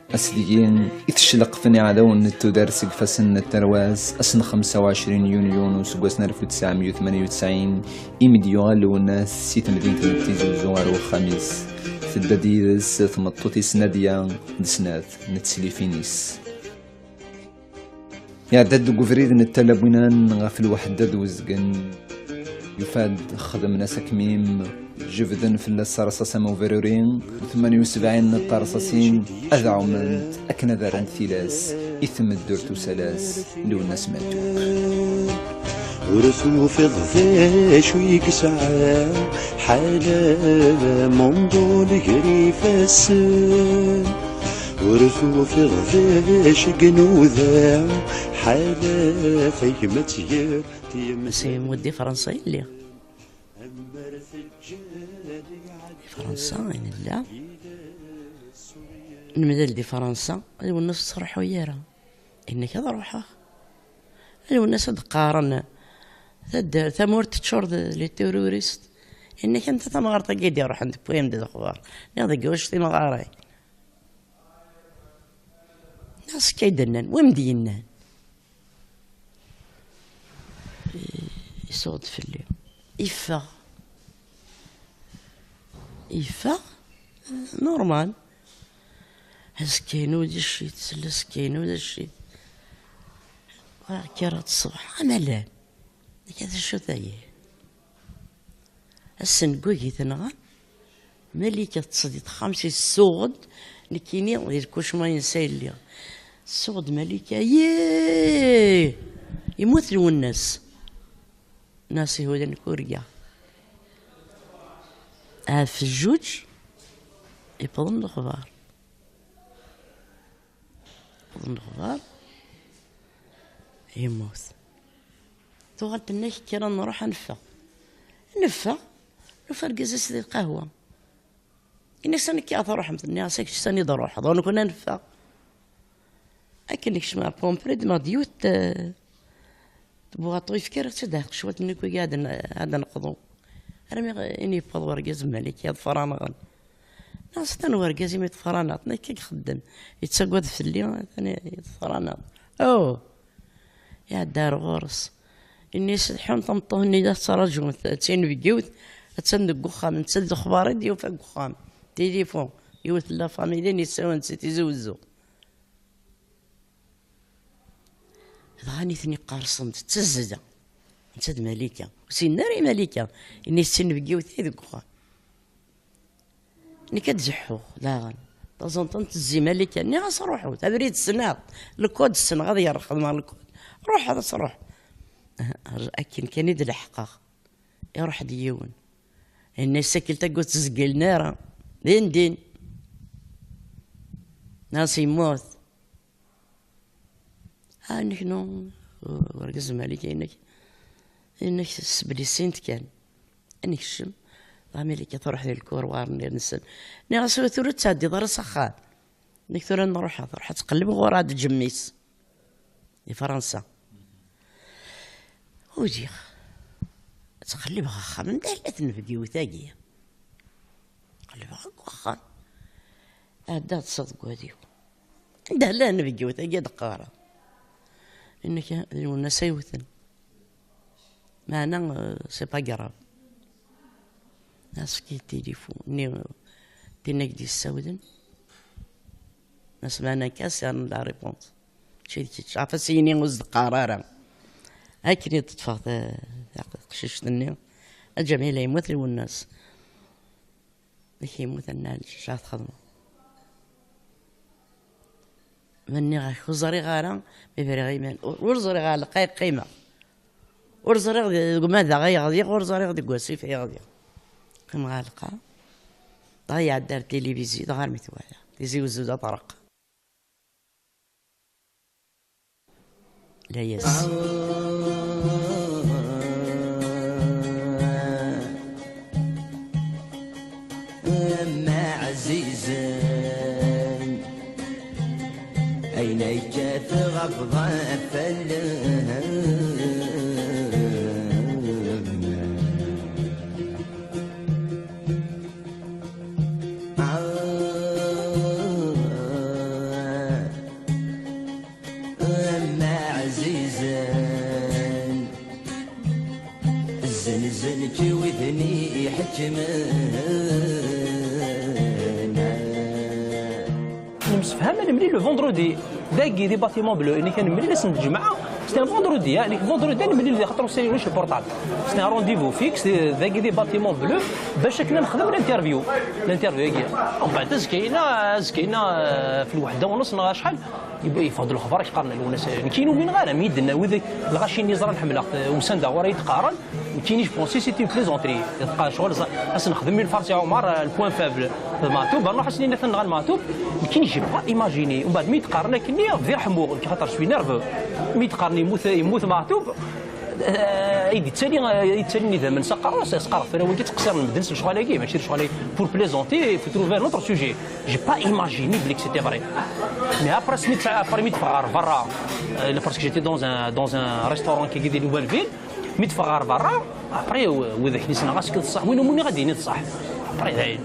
Ass deg-i i tecleqfen iɛdawen n tudert seg ifassen n tarwa-s, ass n xemsa u ɛecrin yunyu n useggas n alef u tesɛemya u tmanya u tesɛin, imi d-yuɣal Lwennas si temdint n Tizi Uzzu ɣer uxxam-is. Tedda-d yid-s tmeṭṭut-is Nadya d snat n teslifin-is. Iɛedda-d deg ubrid n Tala Bwinan ɣef lweḥda d uzgen. Yufa-d xedmen-as akmim, jebden fell-as rṣas am ubruri, u tmanya u sebɛin n terṣasin ad ɛument akken ad rrent tilas i tmeddurt usalas Lwennas Matub. Ur tufiḍ d acu i yesɛa ḥala munḍul gar ifassen. Ur tufiḍ d acu i inuda ḥala tagmat gar tiyemsin. Ass-a yemmut di Fransa i lliɣ. Di Fransa i nella. Nemlal di Fransa, Lwennas ur tettruḥu ara. Inna-k ad ruḥeɣ. Lwennas ad d-qqaren taddart, tamurt teččur d les terroristes. Inna-k anta tamɣart-agi i d-iruḥen tewwim-d lexbar? Nniɣ deg wacu timɣarin? Neɣ s akka i d-nnan, wi m-d-yennan? Isuɣ-d fell-i. Iffeɣ. Iffeɣ, normal. Azekka-inu d ccit, sella azekka-inu d ccit. Kkreɣ-d ṣṣbeḥ, amalan. Akka d acu-t aya? Ass-n deg wagi tenɣa, Malika teṭṭes di texxamt-is, tsuɣ-d, nekkini di lkucma yensa yelli. Tsuɣ-d Malika, yee! Yemmut Lwennas. Nnas ihudan kurga. Ɣef jjuǧ, yewweḍ-n lexbar. Yewweḍ-n lexbar, yemmut. Tuɣal tenna-k, kker ad nruḥ ad neffeɣ. Neffeɣ, nufa argaz-is di lqahwa. Ini-as, amek i truḥemt? Nniɣ-as, kečč sani d-ruḥeḍ, ur nekni ad neffeɣ. Akken nekcem ɣer pompri, ddmeɣ-d yiwet, eh, tebwaṭ uyefki, rriɣ-tt-id ɣer tecwalt-nni, ad n-, ad neqḍu. Armi ini yewweḍ wergaz n Malika, ad fṛaneɣen. Neɣ s tan wergaz imi tefṛaneɣ, nekk i ixeddem. Yettagad fell-i, atan tefṛaneɣ. Oh! Iɛedda ar ɣur-s. Ini-as, tḥun tameṭṭut-nni la tettṛaǧu, d tinebgiwt, attan deg uxxam, netta d lexbar i d-yufa deg uxxam. Tilifu, yiwet n la famille i d-yessawlen si Tizi Uzzu. Dɣa nitni qqerṣen-d, d tazzla. Netta d Malika. Ur s-yenni ara i Malika. Ini-as, d tinebgiwt i deg uxxam. Nekk ad d-zeḥḥuɣ, daɣen. Taẓenṭant tezzi Malika, nniɣ-as, ruḥut, abrid ssneɣ-t. Lkud ssneɣ ad yerr, xedmeɣ lkud. Ruḥ, ad as-ruḥ. Akken kan i d-leḥqeɣ, iruḥ-d yiwen. Yenna-as, sakkel taggut ur ttzeggil ara. Din din. Nniɣ-as, yemmut. Ah, nekni, wergaz n Malika, yenna-k, yenna-k sblisint kan. Ad nekcem, dɣa Malika truḥ di lkurwar-nni-nsen. Nniɣ-as, tura ur tettɛeddiḍ ara s axxam. Nekk tura ad nruḥ, ad truḥ ad tqelleb ɣur-a d Ǧemmis. Di Fransa. Udiɣ. Ttqellibeɣ axxam, anda llant tnebgiwt-agi? Qelbeɣ akk axxam. Ɛeddaɣ ṭṭseɣ deg wadiw. Anda llan tnebgiwt-agi ad qqareɣ? Inna-k d Lwennas ay wten. Meɛna, euh, c'est pas grave. Nniɣ-as, efk-iyi tilifu-nni, tin ak-d-yessawlen. Nniɣ-as, meɛna akka, c'est la réponse. Mačči d kečč. Ɣef as-yini ur s-d-qqar ara. Akken i d-ṭṭfeɣ ta-, taqcict-nni. A Ǧamila, yemmut Lwennas. Nek yemmut, a Nna Ɛelǧaǧ, ad txedmeḍ. Ma nniɣ-ak ur ẓriɣ ara, mi briɣ iman, ur, ur ẓriɣ ara lqay qqimeɣ. Ur ẓriɣ deg umadaɣ ay ɣdiɣ, ur ẓriɣ deg wasif ay ɣdiɣ. Qqimeɣ ɣer lqaɛ, dɣa iɛedda ar tilivizyu, dɣa armi t-walaɣ. Tizi Uzzu d aṭreq. Layas. Ɛzizen, ayen akka tɣabḍ fell-am. Nemsefham ad nemlil le vendredi. Dagi di Bâtiment Bleu, nekk ad nemlil ass n lǧemɛa, c'est un vendredi, hein, nekk vendredi ad nemlil, xaṭer ur sɛiɣ ulac le portable. C'est un rendez-vous fixe, dagi di Bâtiment Bleu, bac akken ad nexdem l'interview. L'interview-agi. Umbeɛd azekka-ina, azekka-ina, euh, fi lweḥda u nus neɣ acḥal, yeffeɣ-d lexbar i yeqqaren Lwennas, nekk ur umineɣ ara mi d-nna wid, lɣaci-nni ẓran ḥemmleɣ-t, usan-d ɣur-i d-qqaren, nekkini je pensais c'était une plaisanterie. Teqqa ccɣel, ẓ-, ad s-nexdem une farce à Omar, euh, le point faible. Maɛtub, ad nruḥ ad s-nini atan nɣan Maɛtub. Nekkini j'ai pas imaginé. Umbeɛd mi d-qqaren akkenni, bdiɣ ḥemmuɣ, xaṭer je suis nerveux. Mi d-qqaren yemmut, yemmut Maɛtub, euh, i d-yettali, euh, yettalin idammen s aqerru-s, s aqerru, tura wagi ttqeṣṣiren medden s lecɣal-agi, mačči d lecɣal-agi. Pour plaisanter, il faut trouver un autre sujet. J'ai pas imaginé belli que c'était vrai. Mais après, mi d-, après mi d-ffɣeɣ ɣer berra, euh, parce que j'étais dans un, dans un restaurant qui est de Nouvelle-Ville, mi d-ffɣeɣ ɣer berra, après, w-, widak i ssneɣ, est-ce que d ṣṣeḥ? Win umi ɣad yini d ṣṣeḥ. Après, dayen.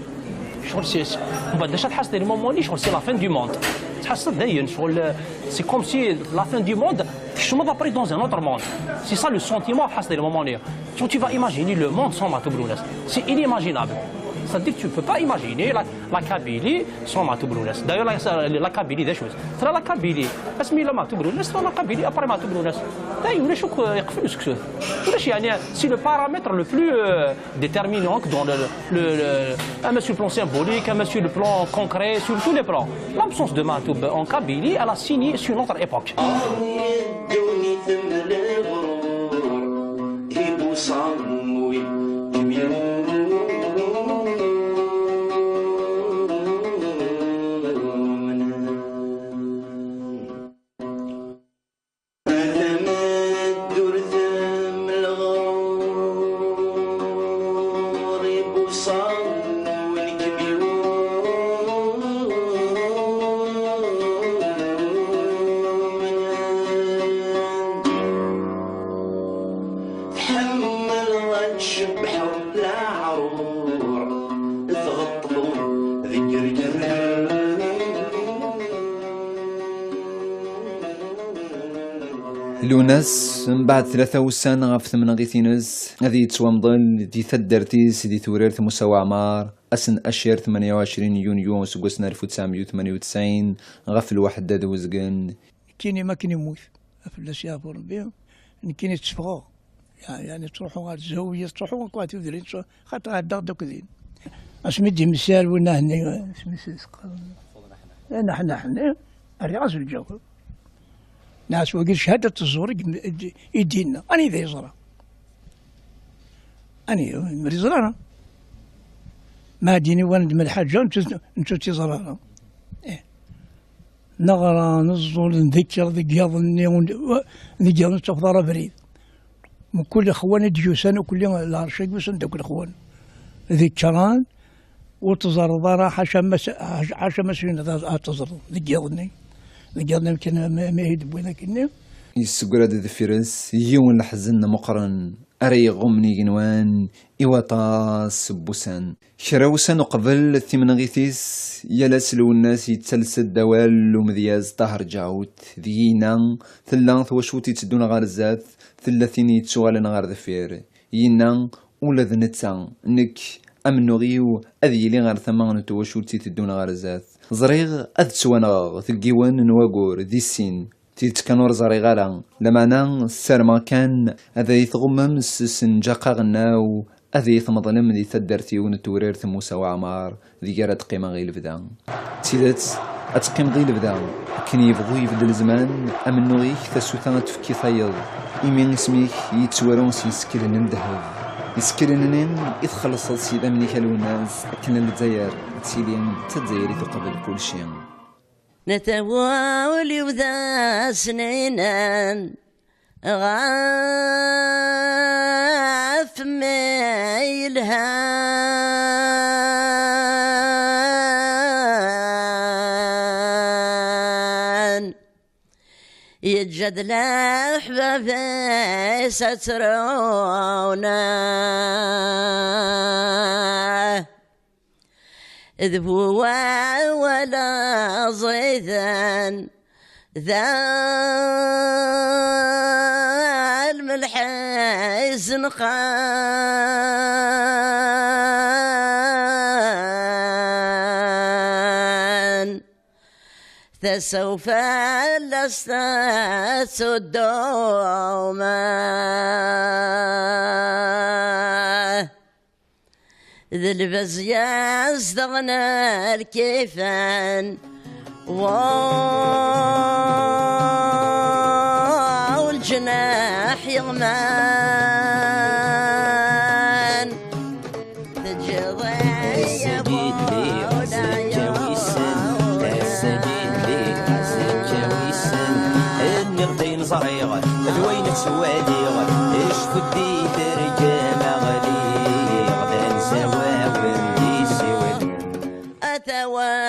Ccɣel si, si. Umbeɛd, d acu ad tḥaseḍ di lmumuni, ccɣel c'est la fin du monde. Tḥaseḍ dayen, ccɣel, euh, c'est comme si la fin du monde, tecmeḍ après dans un autre monde. C'est ça le sentiment, tḥaseḍ di lmumuni. Quand tu vas imaginer le monde sans Maɛtub Lwennas, c'est inimaginable. C'est-à-dire que tu peux pas imaginer la, la Kabylie sans Maɛtub Lwennas. D'ailleurs, la, la, la Kabylie, d acu-tt? Tella la Kabylie, asmi yella Maɛtub Lwennas, tella la Kabylie après Maɛtub Lwennas. Dayen, ulac akk, euh, iqfel useksut. Ulac, yeɛni, c'est le paramètre le plus, euh, déterminant dans le, le, le, un sur le plan symbolique, un sur le plan concret, sur tous les plans. L'absence de Maɛtub en Kabylie, elle a signé sur notre époque. Tḥemmel ad tcebḥeḍ leɛrur, tɣeṭṭeḍ deg irgazen. Lunas, mbeɛd tlata wussan ɣef tmenɣit-ines, ad yettwamḍel di taddart-is di Tewrirt Musa Waɛmar, ass n Acir tmenya u ɛecrin yunyu useggas n alef u tesɛemya u tmenya u tesɛin, ɣef lweḥda d uzgen. Nekkini ma akken immut, fell-as yeɛfu Rebbi, nekkini tteffɣeɣ. Ya-, yani ttruḥuɣ ɣer zzawiyya, ttruḥuɣ akk ɣer tudrin, ttru-, xaṭer ɛeddaɣ-d akk din. Asmi d-yemsal winna-nni, isem-is i s-qqaren? Anaḥnaḥ-nni, rriɣ-as lǧawab. Nɛas wagi d cchada teẓẓur i d-, i d-, i d-yenna. Anida yeẓra? Anida, ur yeẓra ara. Ma ad d-yini wan d-, ma lḥaǧa, nettu, nettu ur tt-yeẓra ara. Eh. Neɣra, neẓẓul, ndekker deg yiḍ-nni, deg yiḍ ur tettafeḍ ara abrid. Mkul ixwan i d-yusan, ukli lɛerc-agi usan-d akk lexwan. Ḍekkren, ur teẓreḍ ara, ḥaca ma s-, ḥaca ma s-yunad ad, ad teẓreḍ deg yiḍ-nni. Deg yiḍ-nni akken mi, mi i d-wwin akkenni. Yessegra-d deffir-s yiwen leḥzen meqqren ara iɣummen igenwan i waṭas n wussan. Kra ussan uqbel timenɣit-is, yal ass Lwennas yettales-d awal n umedyaz Ṭaher Ǧaɛut, deg yinna tella twacult itteddun ɣer zdat, tella tin yettuɣalen ɣer deffir. Yinna ula d netta, nekk, amennuɣ-iw ad yili ɣer tama n twacult iteddun ɣer zdat. Ẓriɣ ad ttwanɣeɣ deg yiwen n wagur, di sin. Tidet kan ur ẓriɣ ara, lameɛna ssarmeɣ kan ad iyi-tɣummem s ssenǧaq aɣelnaw, ad iyi-tmeḍlem di taddart-iw n Tewrirt Musa Waɛmar, deg ara d-qqimeɣ i lebda. D tidet, ad teqqimeḍ i lebda, akken yebɣu ibeddel zzman, amennuɣ-ik tasuta ad tefk i tayeḍ, imi isem-ik yettwaru s yisekkilen n ddheb. Isekkilen-nni i txellṣeḍ s yidammen-ik a Lwennas, akken Lezzayer ad tili d tazzayrit uqbel kulci. Netta wul-iw d asnaynan ɣef mi yelhan. Yeǧǧa-d leḥbab-is ad ttrunen. D bu wawal ẓiden d lmelḥ izenqan. Tasa-w fell-as tettuddu ma d lbaz yazedɣen lkifan. Wow, lǧenaḥ yeḍman. Teǧǧiḍ-iyi. Ass-agi lliɣ azekka wissen, ass-agi lliɣ azekka wissen. Nniɣ-d ayen ẓriɣ d wayen ttwaliɣ, icfu-d i tergama ɣliɣ d ansawawen d isiwlen. A tawaɣit-iw,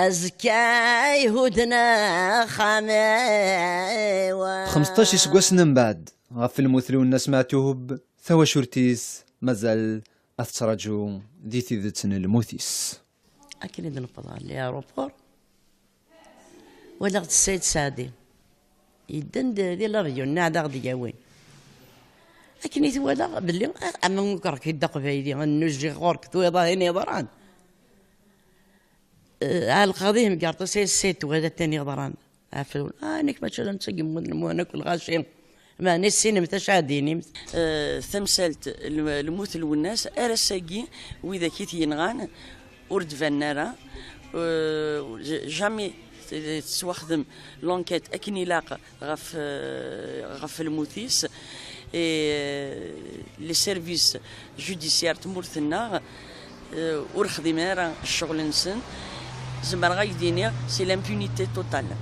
azekka ihudden axxam-iw. Xemseṭṭac iseggasen mbeɛd, ɣef lmut n Lwennas Meɛtub, tawacult-is mazal ad tettraǧu di tidet n lmut-is. Akken i d-newweḍ ɣer l'aéroport, walaɣ-d Sayed Saɛdi. Yedden-d di l'avion-nni ad aɣ-d-yawin. Akken i t-walaɣ belli, ah, ama nekk d aqbayli, nnujiɣ ɣur-k, twiḍ ayen yeḍran. Eh, ɛelqeɣ dih, mgerṭ-as, ay Sayed, twiḍ atan yeḍran. Ɛfun. Ah, nekk mačči d netta i yemmuten, lmuhna akk lɣaci. Meɛna issinem tacu ad d-tinimt? Eh, tamsalt, lm-, lmut n Lwennas, ar ass-agi, widak i t-yenɣan, ur d-banen ara. Eh, j-, jamais t-, tettwaxdem l'enquête akken ilaq ɣef, eh, ɣef lmut-is. Et, eh, les services judiciaires n tmurt-nneɣ, eh, ur xdimen ara ccɣel-nsen. Zemreɣ ad k-d-iniɣ, c'est l'impunité totale.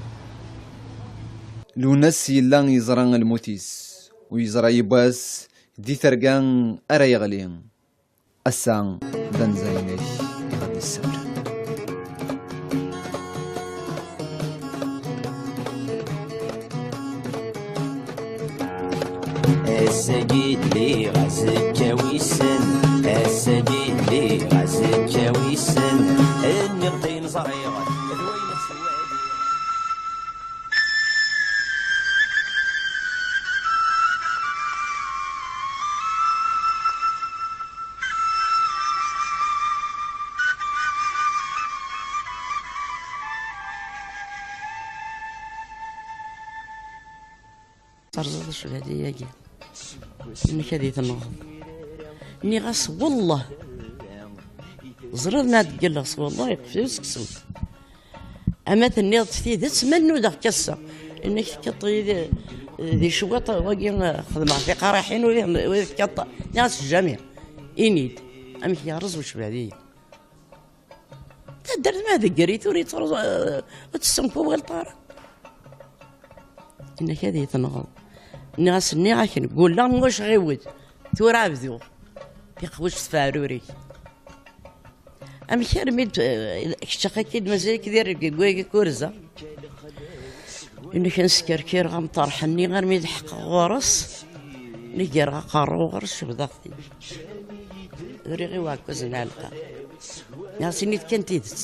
Lwennas yella yeẓra lmut-is, u yeẓra yiwwas di terga ara yeɣli. Ass-a, d anza-inek i ɣ-d-yessawlen. Ass-agi lliɣ azekka wissen, ass-agi lliɣ azekka wissen, nniɣ-d ayen ẓriɣ d wayen ttwaliɣ. Terẓiḍ acbali-agi, inek ad yi-tenɣeḍ. Nniɣ-as: "Wellah, ẓriɣ ma d-ggalleɣ s wellah, yeqfel useksum. Ama tenniḍ-d tidet, ma nudaɣ-k ass-a." Inek tekkaḍ-iyi di, di cwiṭ, wagi, xedmeɣ tiqariḥin, ur, ur tekkaḍ. Nniɣ-as: "Jami, ini-d, amek yerreẓ ucbali?" Taddart ma degger-it, ur yettruẓ, eh, ur tessenkuwaleḍ ara. Inek ad yi-tenɣeḍ. Nniɣ-as, nniɣ-ak, gulleɣ mwac ɣiwed, tura bduɣ. Tiqbuct tefɛruri. Amek armi d-, eh, kečč akka-k-id mazal-ik di rrgeg wagi kurza? Inek ad skerkireɣ amṭerḥ-nni armi d-ḥeqqeɣ ɣur-s, neggareɣ aqerru ɣur-s, cebḍeɣ-t-id. Uriɣ i uɛekkaz n lɛelqa. Nniɣ-as, ini-d kan tidet.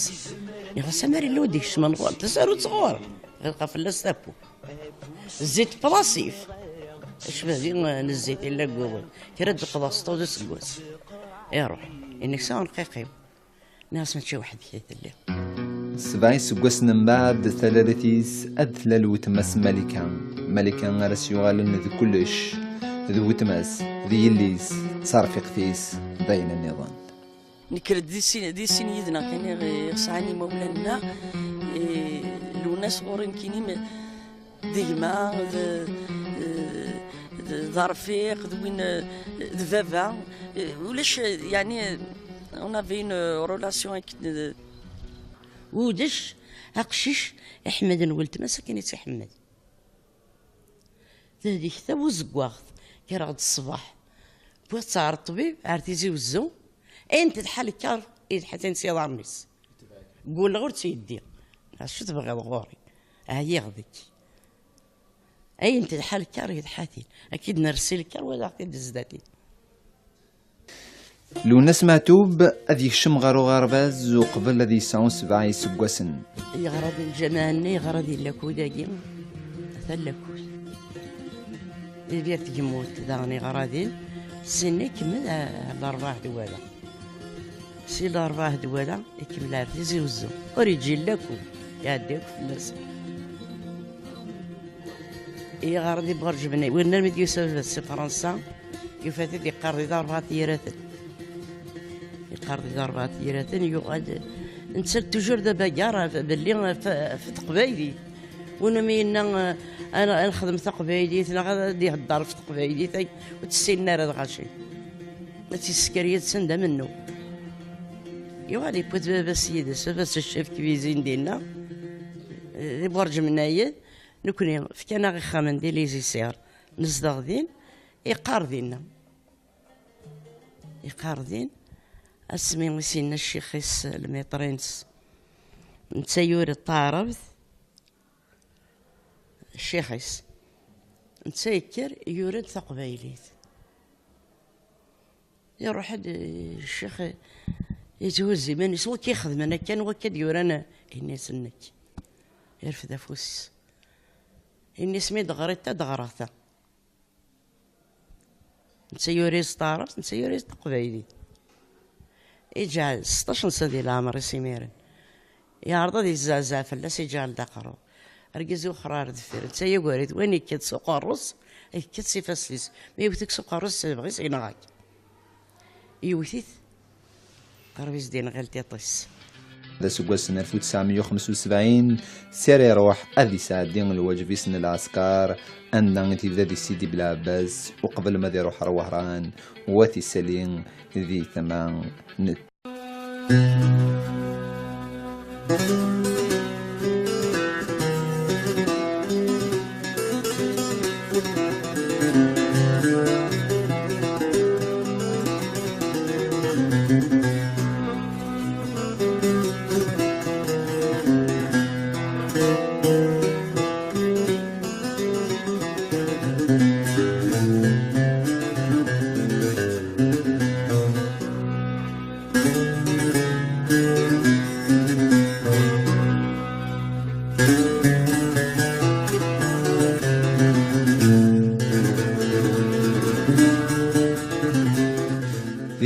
Nniɣ-as, amar illa ur d-ikecmen ɣur-, tasarut ɣur-, ɣelqeɣ fell-as tafu. Zzit plasif. Acbali n zzit illa deg wawal. Kra d-qḍeɣ sṭuḍ useggas. Iruḥ. Inek s aneqqiq-iw. Nniɣ-as, mačči weḥd-k ay telliḍ. Sebɛa iseggasen mbeɛd, talalit-is ad tlal wetma-s Malika. Malika ara s-yuɣalen d kullec, d wetma-s, d yelli-s, d tarfiqt-is, d ayen nniḍen. Nekker-d di sin, di sin yid-neɣ kan i ɣ-, i ɣ-sɛan imawlan-nneɣ. Eh, Lwennas ɣur-i nekkini, d gma, d, d, d rfiq, d win, d baba. Eh, ulac, eh, yeɛni, on avait une relation avec, eh, ulac aqcic iḥemmden weltma-s akken i tt-iḥemmel. Tehdek tabuzeggaɣt, kkreɣ-d ṣṣbeḥ, wwiɣ-tt ɣer ṭṭbib, ar Tizi Wezzu, ayen telḥa lkar, yelḥa-ten s yiḍarren-is. Gulleɣ ur tt-yeddi. Acu tebɣiḍ ɣur-i? Ɛyiɣ deg-k. Ayen telḥa lkar, yelḥa-t-in. Ad k-id-nersi lkar, walaɣ-t-id zdat-i. Lwennas Meɛtub ad yekcem ɣer uɣerbaz uqbel ad yesɛu sebɛa iseggasen. Yeɣra di lǧameɛ-nni, yeɣra di Lakul-agi, ata Lakul. Di Bir Tgemmut daɣen yeɣra din, syenna ikemmel ɣer Leṛbaɛ d Wala. Si Larebɛa d wala, ikemmel ar Tizi Wezzu. Ur iǧi illa akk, iɛedda akk fell-as. Iɣer di Burǧ Bnay, win armi d-yusa baba si Fransa, yufa-t-id yeqqar di Larebɛa n Yiraten. Yeqqar di Larebɛa n Yiraten, yuɣal, netta toujours d abagar, belli ɣef, ɣef teqbaylit. Win umi yenna, eh, ad, ad nexdem taqbaylit, neɣ ad, ad ihedder ɣef teqbaylit, ay, ur tt-ssinen ara lɣaci. Ad tt-yessker yid-sen d amennuɣ. Yuɣal yewwi-d baba-s yid-s, baba-s chef cuisine dinna, eh, di Burǧ Mnayed. Nekni, fkan-aɣ ixxamen di Les Issers, nezdeɣ din, yeqqar dinna. Yeqqar din, asmi i s-yenna ccix-is, lmiṭri-ines, netta yura taɛrabt, ccix-is, netta yekker, yura-d taqbaylit. Iruḥ-d, eh, ccix, eh, yetthuzz iman-is, wakka ixedmen akka, wakka d-yuran, eh, ini-as nekk. Irfed afus-is. Ini-as mi d-ɣriḍ ta, d-ɣreɣ ta. Netta yura-yas taɛrabt, netta yura-yas taqbaylit. Iǧɛel seṭṭac n sna di leɛmer-is imiren. Yeɛreḍ ad yezzeɛzeɛ fell-as, iǧɛel-d aqerru. Argaz iwexxer ar deffir, netta yagar-it, wayen yekkat s uqerru-s, yekkat s ifassen-is. Mi yewwet-ik s uqerru-s, s lebɣi-s, yenɣa-k. Yewwet-it, qrib i s-d-yenɣel tiṭ-is. D aseggas n alef u tesɛemya u xemsa u sebɛin, si ara iruḥ ad isɛeddi lwaǧeb-is n lɛesker, anda i t-yebda di Sidi Belɛebbas, uqbel ma ad iruḥ ar Wehran, u ad t-isali di tama n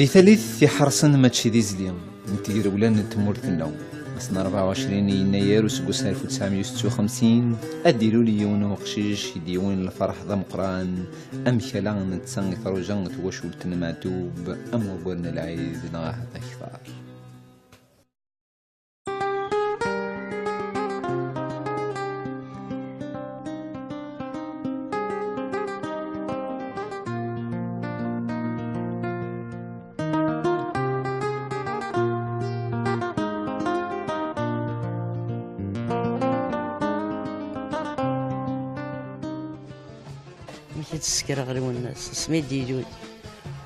Di tallit iḥerṣen mačči d izli n tegrewla n tmurt-nneɣ. Ass n rebɛa u ɛecrin yennayer useggas alef u tesɛemya u setta u xemsin, ad d-ilul yiwen n uqcic i d-yewwin lferḥ d ameqqran, amek ala netta i truja twacult n Meɛtub am waggur n lɛid neɣ ahat akter. Amek i d-ssekreɣ Lwennas, asmi d-ilul.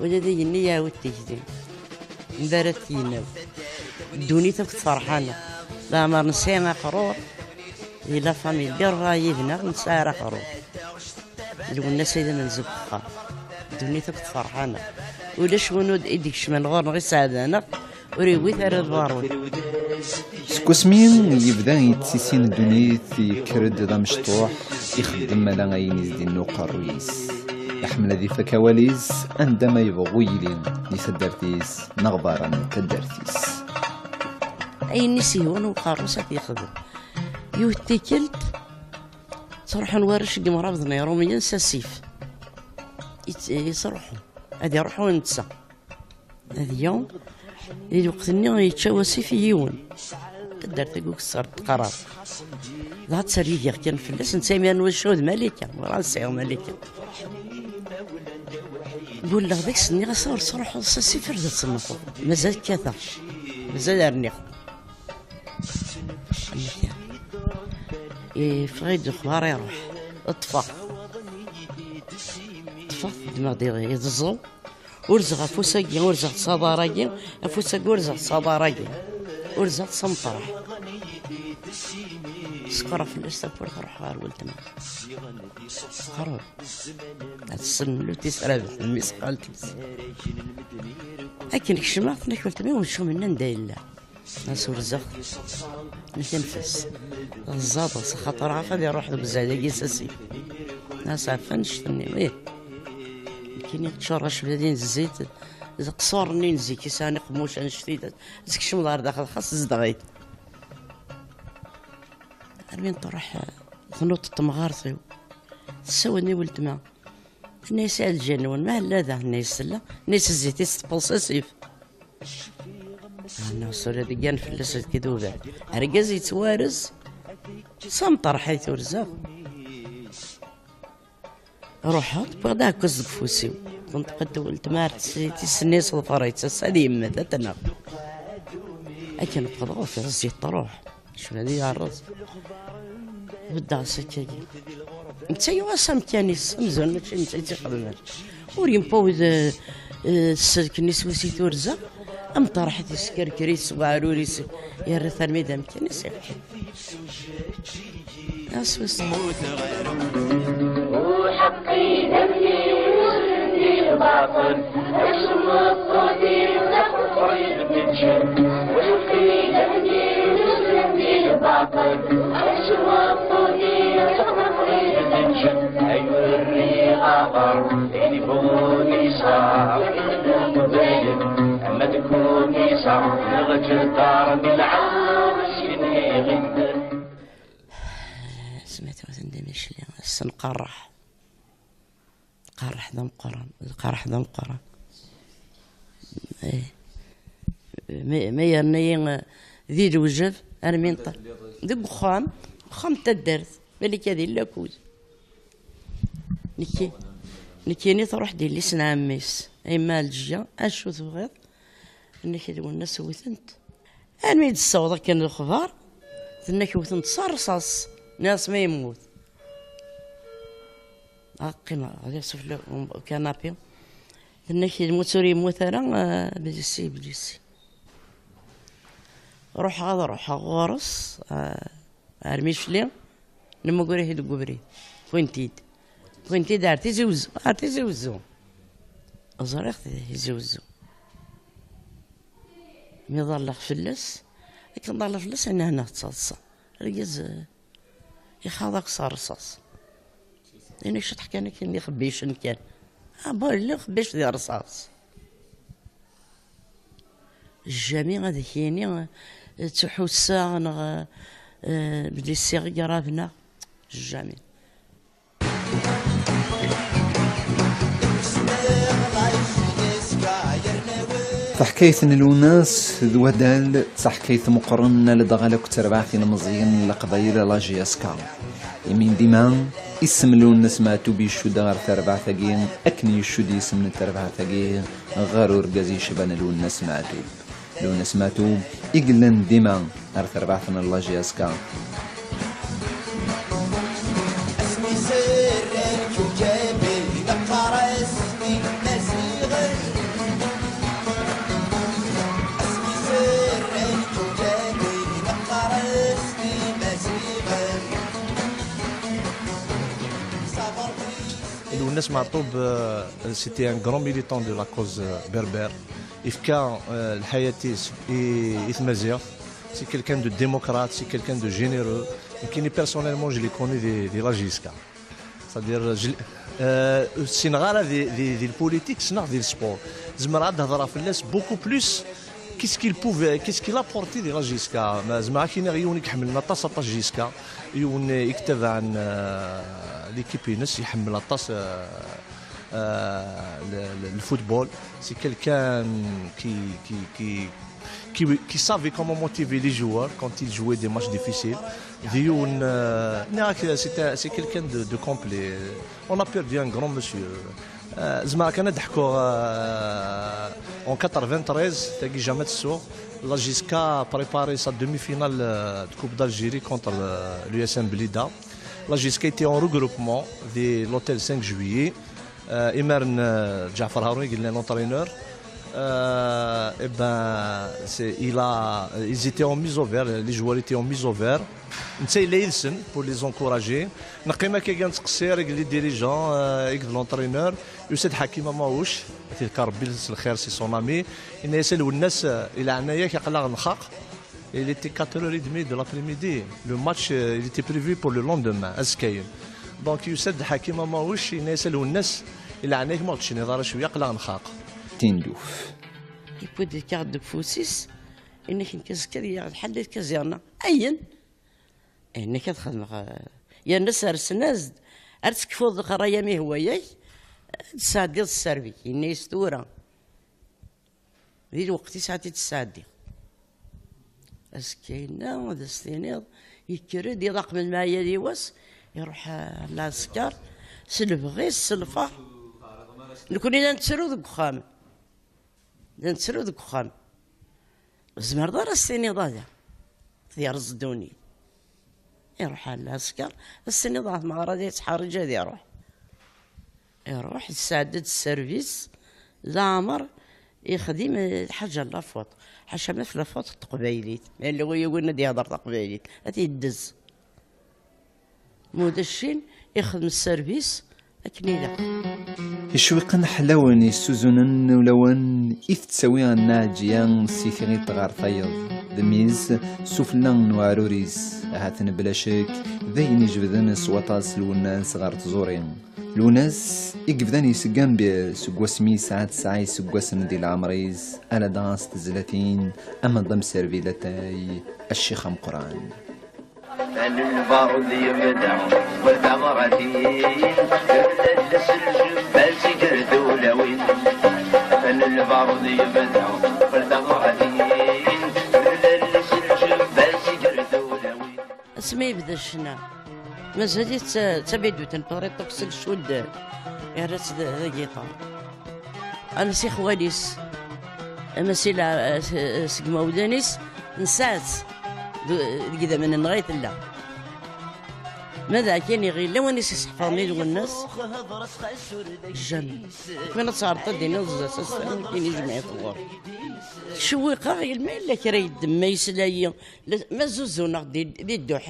Ula d igenni iɛawed tikli. Mbarat yinaw. Ddunit akk tferḥaneɣ. Leɛmer nesɛi aqrur. Di la famille, di ṛṛay yid-neɣ, nesɛa ara aqrur. Lwennas ay d amenzu n uxxam. Ddunit akk tferḥaneɣ. Ulac win ur d-, i d-ikecmen ɣur-neɣ iseɛdaneɣ. Ur iwwit ara lbarud. Seg wasmi yebda yettisin ddunit, yekker-d d amecṭuḥ, ixeddem ala ayen i s-d-inna uqerruy-is. Iḥemmel ad ifak awal-is, anda ma yebɣu yili, di taddart-is neɣ berra n taddart-is. Ayen i s-yehwan uqerru-s ad t-yexdem. Yiwet tikkelt, ttruḥun warrac deg imrabeḍ n Iṛumyen s asif. Yett-, yettruḥu. Ad iṛuḥu netta. Ad yaw, di lweqt-nni yečča wasif i yiwen. Taddart-agi ukessar teqqarar. Dɣa ttergigiɣ kan fell-as, netta imir n wacu d Malika, werɛad sɛiɣ Malika. Gulleɣ deg-s, nniɣ-as ur ttruḥuḍ s asif ar d temmteḍ. Mazal kkateɣ, mazal rniɣ. Yeffeɣ-iyi-d lexbar iruḥ. Ṭṭfeɣ. Ṭṭfeɣ, ddmeɣ-d iẓẓu. Urzeɣ afus-agi, urzeɣ ṣṣaḍar-agi, afus-agi, urzeɣ ṣṣaḍar-agi. Urzeɣ s ameṭreḥ. Sekreɣ fell-as tawwurt, ruḥeɣ ɣer weltma. Qrib. Ad tessnem llutis Rabeḥ, mmi-s xalti-s. Akken kecmeɣ, tenna-k weltma-w, mecum-nni anda yella? As urzeɣ. Nekk anef-as. Ẓẓadeɣ s axaṭer ɣef ad iruḥ deg uzal-agi s asif. As ɛfan ccet-nni, ih. Nekkini tčurraceb din zzit, D qṣur-nni n zik i sɛan iqemmuc annect-id, ad tkecmeḍ ɣer daxel xas zedɣ-it. Armi n truḥ, tnuṭ temɣart-iw, tessawel i weltma. Tenna-yas: "A lǧenn-nwen, ma hella da?" Tenna-yas: "Tella." Tenna-yas: "Zzit-is teṭṭfeḍ s asif." Ɛni ur sura deg yan fell-as deg idubar. Argaz yettwarez, s amṭerḥ ay turzeɣ. Ruḥeɣ, wwiɣ-d aɛekkaz deg ufus-iw. Tenṭeq-d weltma ar tis-, tis-nni s ḍfer-itt, ass-a ad yemmet, ad t-naɣ. Akken ffɣeɣ, ufiɣ zzit truḥ. Cwi ad yerreẓ. Beddeɣ s akkagi. Netta yuɣ-as amkan-is, amzun mačči netta i tt-ixedmen. Ur yempawed, eh, eh, sselken-is wis i turza, amṭerḥ-it yeskerker-it s weɛrur-is, yerra-t armi d amkan-is, iruḥ. Aswis. Uḥeqqi d amyuz di lbaṭel, acemmeṭṭut-iw d aqeṭri d nnǧem. Uḥeqqi d amyuz di lbaṭel, acemmeṭṭut-iw d aqeṭri d nnǧem. Ay ur rriɣ aɣar, ini buniṣa, ama d kuniṣa, neɣ ǧeddar, mi lɛemru s-yenni ɣinden. Smat waten d imicli, ass-n qerreḥ. Qerreḥ d ameqqran, lqerreḥ d ameqqran. Eh. Ma, ma yerna-yi, eh, di lewjeb, armi nṭa-, deg uxxam, uxxam n taddart, balak ad illa akud. Nekki, nekkini truḥ-d yelli-s n ɛemmi-s, a yemma Ɛelǧiya, acu tebɣiḍ? Nnek d wenna sewwten-t. Armi d-ssaweḍ akken lexbar, tenna-k wten-t s rrṣaṣ, nniɣ-as ma yemmut. Ad qqimeɣ, ad iɣ sufella ukanapi. Tenna-k yemmut ur yemmut ara, ah, blisi, blisi. Ruḥeɣ ad ruḥeɣ ɣur-s, ah, ar Micli, nemmuger-it deg ubrid. Wwin-t-id. Wwin-t-id ar Tizi Wezzu, ar Tizi Wezzu. Ẓriɣ Tizi Wezzu. Mi ḍalleɣ fell-as, akken ḍalleɣ fell-as, aniha neɣ d taḍsa. Argaz, eh, ixaḍ-ak s rrṣaṣ. Ini ciṭeḥ kan akken d ixebbicen kan. Ah, bon, lliɣ xebbic di rrṣaṣ. Jamais ad ak-yini, eh, ttḥussaɣ neɣ, eh, belli ssiɣ i grave neɣ jamais. Taḥkayt n Lwennas d Wadal d taḥkayt meqqren, ladɣa akk d terbaɛt ilemẓiyen n Leqbayel, la J S K. Imi n dima, isem n Lwennas Meɛtub icudd ɣer terbaɛt-agi, akken icudd yisem n terbaɛt-agi ɣer urgaz yecban Lwennas Meɛtub. Lwennas Meɛtub i yellan dima ar terbaɛt n la J S K. Lwennas Meɛtub, euh, c'était un grand militant de la cause, euh, berbère. Yefka, euh, lḥayat-is i, i tmaziɣt. C'est quelqu'un de démocrate, c'est quelqu'un de généreux. Nekkini, personnellement, je l'ai connu di, di la J S K. C'est-à-dire, je l'ai, euh, ur ssineɣ ara di, di, di lpolitik, ssneɣ di lsport. Zemreɣ ad d-hedreɣ fell-as beaucoup plus. Qu'est-ce qu'il pouvait, qu'est-ce qu'il apportait di la J S K? Ma zemreɣ ad k-iniɣ, yiwen i iḥemmlen aṭas, aṭas J S K, yiwen i itabaɛen, euh, l'équipe-ines, iḥemmel aṭas, euh, euh, le, le, le football. C'est quelqu'un qui, qui, qui, qui, qui savait comment motiver les joueurs quand ils jouaient des matchs difficiles. D yiwen, euh, nniɣ-ak, c'est un, c'est quelqu'un de, de complet. On a perdu un grand monsieur. Euh, zemreɣ kan ad d-ḥkuɣ, euh, en quatre-vingt-treize, tagi jamais tsuɣ, la J S K a préparé sa demi-finale, euh, de Coupe d'Algérie contre, euh, l'U S M Blida. La J S K était en regroupement di l'hôtel cinq juillet. Euh, imaren, euh, Ǧaɛfer Harun i yellan l'entraîneur. Euh, eh ben, c'est, il a, ils étaient en mise au vert, les joueurs étaient en mise au vert. Netta yella yid-sen pour les encourager. Neqqim akkagi nettqessir i les dirigeants, euh, i l'entraîneur. Yusa-d Ḥakim Amawuc, ad t-yefk Rebbi s lxir, c'est son ami. Yenna-yas: "A Lwennas, euh, i leɛnaya-k, aql-aɣ nxaq." Il était quatre heures et demie de l'après-midi. Le match, euh, il était prévu pour le lendemain, azekka-yen. Donc, yusa-d Ḥakim Amawuc, yenna-yas: "A Lwennas, i leɛnaya-k, ma ur tecniḍ ara cwiya, aql-aɣ nxaq." Tinduf. Yewwi-d lkaɣ deg ufus-is, yenna-k nekk azekka ad yaɣ lḥal di tkaẓirna. Ayen! Yenna-k ad xedmeɣ, eh, yerna sersen-as-d, ar tekfuḍ leqraya mi hwa-yak, ad tesɛeddiḍ sserbi-k. Yenna-yas tura. Di lweqt-is ad t-id-tesɛeddi. Azekka yenna, ad as-tiniḍ, yekker-d, iḍaq melmi ara yiwas, iruḥ, eh, lɛesker, s lebɣi-s, s lferḥ. Nekni la nettru deg uxxam. La nettru deg uxxam. Ur tzemreḍ ara ad as-tiniḍ aya. Ad yerreẓ ddunit. Iruḥ ar lɛesker, ad as-tiniḍ ɣer tmeɣra ad yettḥerriǧ ad iruḥ. Iruḥ, yesɛedda-d sservis, leɛmer ixdim, eh, lḥaǧa n la faute. Ḥaca ma f la faute n teqbaylit. Ma yella win yugin ad yehder taqbaylit, ad t-yeddez. Ma ulac cin, ixdem sservis akken ilaq. Icwiqen ḥlawen yessuzunen ulawen i tettawi Nna Ɛeǧǧiya si tiɣilt ɣer tayeḍ. D mmi-s, sufella n uɛrur-is. Ahat-n bla ccek, d ayen ijebden s waṭas Lwennas ɣer tẓuri. Lwennas i yebdan yesgambir seg wasmi yesɛa tesɛa iseggasen di leɛmer-is, ala dɣa s tezlatin, ama d amserbi latay, a ccix ameqqran. Atan lbarud yebda, wal taɣratin, tebda-d s lǧebal si ger d ulawin. Atan lbarud yebda, wal taɣratin, tebda-d s lǧebal si ger d ulawin. Asmi yebda ccna, mazal-it d ta-, d tabidut n Paris Toxic cudden, yerra-tt d, d agiṭar. Ama s ixwal-is, ama si la-, s-, seg imawlan-is, nesɛa-tt. D-, deg idammen-nneɣ ay tella. Ma d akken iɣil, lawan i s-iseḥfaḍen i Lwennas, jamais. Akken ad teɛreḍ ad d-tiniḍ zdat-s, akken ijmeɛ-it ɣur-i. Tcewwiq-aɣ, yelma yella kra yeddem, ma yesla-yi, la-, ma zzuzuneɣ di, di dduḥ.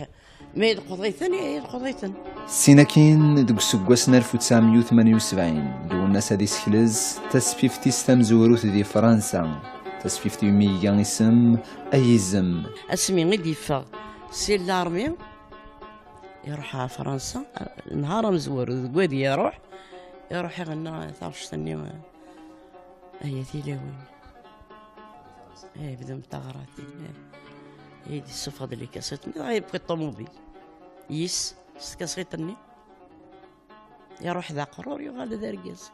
Ma yelqeḍ-iten, yelqeḍ-iten. Syin akkin, deg useggas n alef u tesɛemya u tmenya u sebɛin, Lwennas ad iseklez tasfift-is tamezwarut di Fransa, tasfift umi iga isem Ayizem. Asmi i d-yeffeɣ si larmi, iruḥ ɣer Fransa, nehar amezwaru, deg wadi iruḥ, iruḥ iɣenna taɣect-nni, Ay a tilawin. Ay, bdum taɣratin. Ay, d-issufeɣ-d les cassettes-nni, dɣa yewwi ṭumubil. Yis, s tkaṣit-nni. Iruḥ d aqrur, yuɣal d argaz.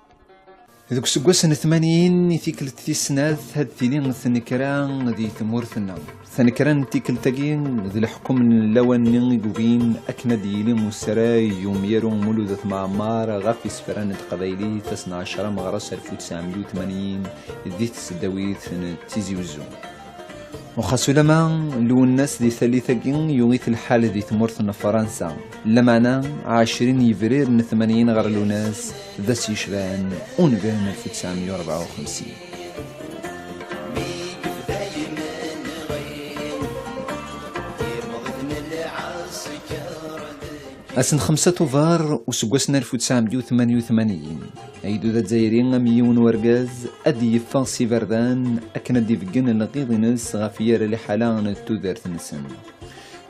Deg useggas n tmanyin, i tikkelt tis snat, ad tili tnekra di tmurt-nneɣ. Tanekra n tikkelt-agi d leḥkem n lawan-nni i yugin akken ad d-yili usarag umyaru Mulud At Mɛemmer ɣef isefra n teqbaylit ass n ɛecra meɣres alef u tesɛemya u tmanyin di tesdawit n Tizi Uzzu. U xas ulamma Lwennas di tallit-agi yuɣ-it lḥal di tmurt n Fransa, lameɛna ɛecrin yebrir n tmanyin ɣer Lwennas d ass yecban unbir n alef u tesɛemya u rebɛa u xemsin. Ass n xemsa Tubeṛ useggas n alef u tesɛemya u tmenya u tmanyin, agdud azzayri am yiwen n urgaz ad d-yeffeɣ s iberdan akken ad d-ibeggen lɣiḍ-ines ɣef yir liḥala n tudert-nsen.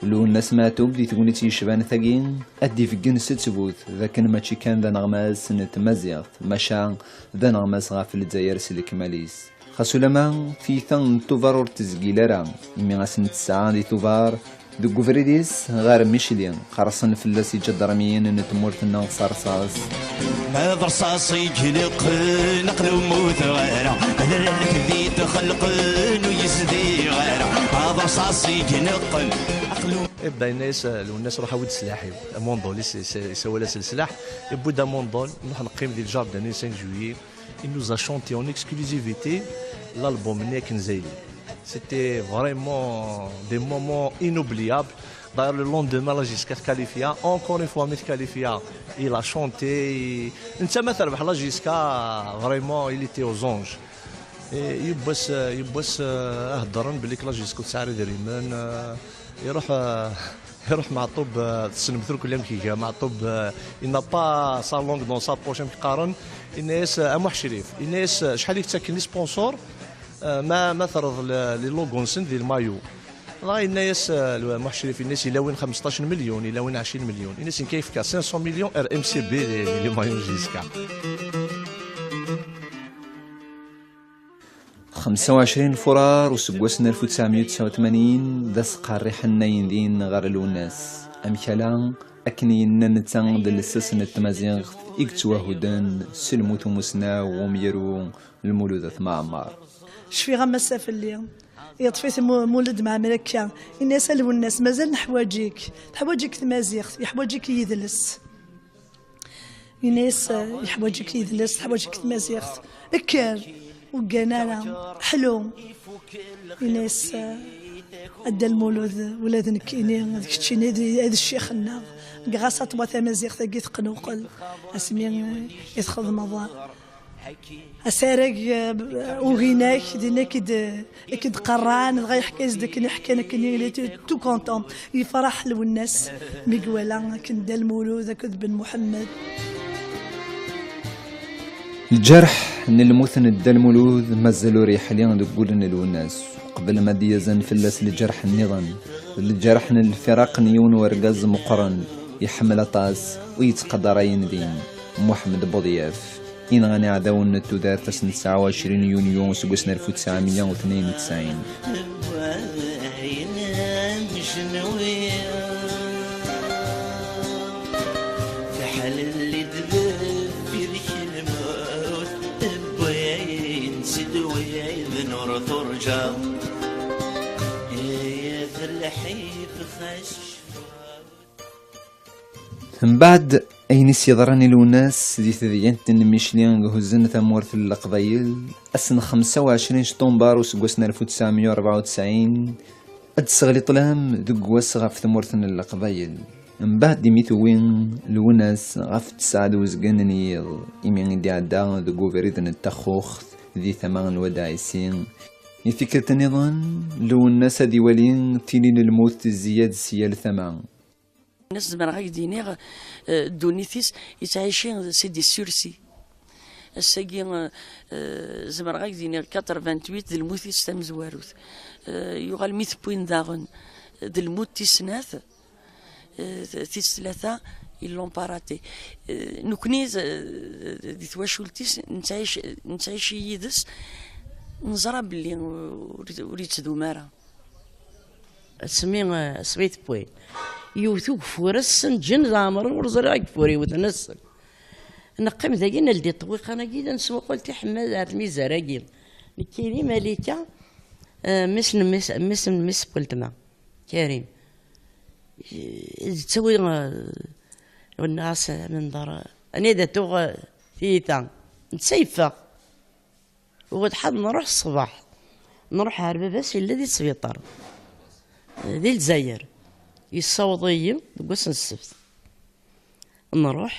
Lwennas Meɛtub di tegnit yecban tagi ad d-ibeggen s ttbut d akken mačči kan d aneɣmas n tmaziɣt, maca d aneɣmas ɣef Lezzayer s lekmal-is. Xas ulamma tiyita n Tubeṛ ur tezgil ara, imi ass n tesɛa di Tubeṛ, deg ubrid-is ɣer Micli, qerṣen fell-as iǧadarmiyen n tmurt-nneɣ s rṣas. Ma d rṣas i ineqqen, aql-i ur mmuteɣ ara. Ma d rrif di txelqen, ur yezdiɣ ara. Ma d rṣas i ineqqen, aql-i ur... Ebda, yenna-yas, eh, Lwennas, ruḥ awi-d sslaḥ-iw. Amundul, is-, is-, isawal-as leslaḥ. Yewwi-d amundul, nruḥ neqqim di ljardin n cinq juillet. Il nous a chanté en exclusivité l'album-nni akken zayli. C'était vraiment des moments inoubliables. D'ailleurs, le lendemain, la Jessica tqualifia. Encore une fois, mi tqualifia, il a chanté. Netta ma terbeḥ, la Jessica, vraiment, il était aux anges. Et yewwas, yewwas, euh, heddren belli la Jessica ur tesɛi ara idrimen, euh, iruḥ, euh, Iruḥ Meɛṭub, eh, tessnem trukelli amek iga Meɛṭub, eh, il n'a pas sa langue dans sa poche, amek qqaren, yenna-yas, eh, a Muḥ Crif, yenna-yas, eh, acḥal i k-ttaken les sponsors, eh, ma, ma terreḍ le-, les logos-nsen di lmayu. Dɣa yenna-yas, eh, le-, Muḥ Crif, yenna-yas, yella win xemseṭṭac n melyun, yella win ɛecrin melyun. Yenna-yas, nekk ad k-fkeɣ cinq cents millions ar M C B di, di lmayu n Jessica. Xemsa u ɛecrin furar useggas n alef u tesɛemya u tesɛa u tmanyin d asqerriḥ nnayen din ɣer Lwennas. Amek ala, akken yenna netta, d lsas n tmaziɣt i yettwahudden s lmut umusnaw umyaru Lmulud At Mɛemmer. Cfiɣ am ass-a fell-i. Yeṭṭef-it Mu-, Mulud Mɛemmer akka. Ini-as: "A Lwennas, mazal neḥwaǧ-ik. Teḥwaǧ-ik tmaziɣt, yeḥwaǧ-ik yidles." Ini-as: "Yeḥwaǧ-ik yidles, teḥwaǧ-ik tmaziɣt. Kker, ur ggan ara, ḥlu." Ini-as: "A Dda Lmulud, ula d nekkini, d keččini, d, d ccix-nneɣ. Ɣas aṭwa tamaziɣt-agi teqnuqel." Asmi i txedmeḍ asarag, eh, uginak, din i k-id-, i k-id-qarran, dɣa yeḥka-as-d akken i ḥkan akken, il était tout content. Yefreḥ Lwennas mi iwala akken Dda Lmulud akked Ben Muḥemmed. Lǧerḥ n lmut n Dda Lmulud mazal ur yeḥli deg wul n Lwennas, qbel ma d-yazen fell-as lǧerḥ nniḍen, d lǧerḥ n lfiraq n yiwen wergaz meqqren, iḥemmel aṭas, ur yettqadar ayen din, Muḥemmed Buḍyaf. Inɣan iɛdawen n tudert ass n tesɛa u ɛecrin yunyu useggas n alef u tesɛemya u tnin u tesɛin. Taḥlellit deffir-k lmut, wwin-tt-id wid ur turǧa. Yat lḥif xas. Mbeɛd ayen i s-yeḍran i Lwennas di tedyant n Micli i ihuzzen tamurt n Leqbayel, ass n xemsa u ɛecrin ctumber useggas n alef u tesɛemya u rebɛa u tesɛin, ad d-tesseɣli ṭṭlam deg wass ɣef tmurt n Leqbayel. Mbeɛd imi tewwi Lwennas ɣef tesɛa d uzgen n yiḍ, imi i d-iɛedda deg ubrid n Taxuxt di tama n Wad Ɛisi, i tikkelt nniḍen, Lwennas ad iwali tili n lmut tezzi-yad si yal tama. Nnas zemreɣ ad k-d-iniɣ, eh, ddunit-is yettɛici, c'est des sursis. Ass-agi, eh, eh, zemreɣ ad k-d-iniɣ quatre-vingt-huit d lmut-is tamezwarut. Eh, yuɣal mi tewwin daɣen d lmut tis snat, eh, tis tlata, ils l'ont pas raté. Eh, nekni, eh, di twacult-is, nettɛic, nettɛici yid-s, neẓra belli ur, ur yettdum ara. Asmi, asmi tewwin, yewwet ugeffur ass-n, ǧǧen leɛmer, ur ẓriɣ ageffur yewwten ass-n. Neqqim dagi, naldi ṭṭwiqan-agi, da nesmuqul tiḥemma ar tmizar-agi. Nekkini Malika, eh, mmi-s n mmi-s, mmi-s n mmi-s n weltma, Karim. Eh, d ttawi, eh, wennaɣ-as amenḍar, eh, anida tuɣ, eh, tiyita. Netta yeffeɣ. Uɣ lḥal nruḥ ṣṣbeḥ, nruḥ ɣer baba-s yella di sbiṭar, di Lezzayer. Yessaweḍ-iyi deg wass n ssebt. Nruḥ,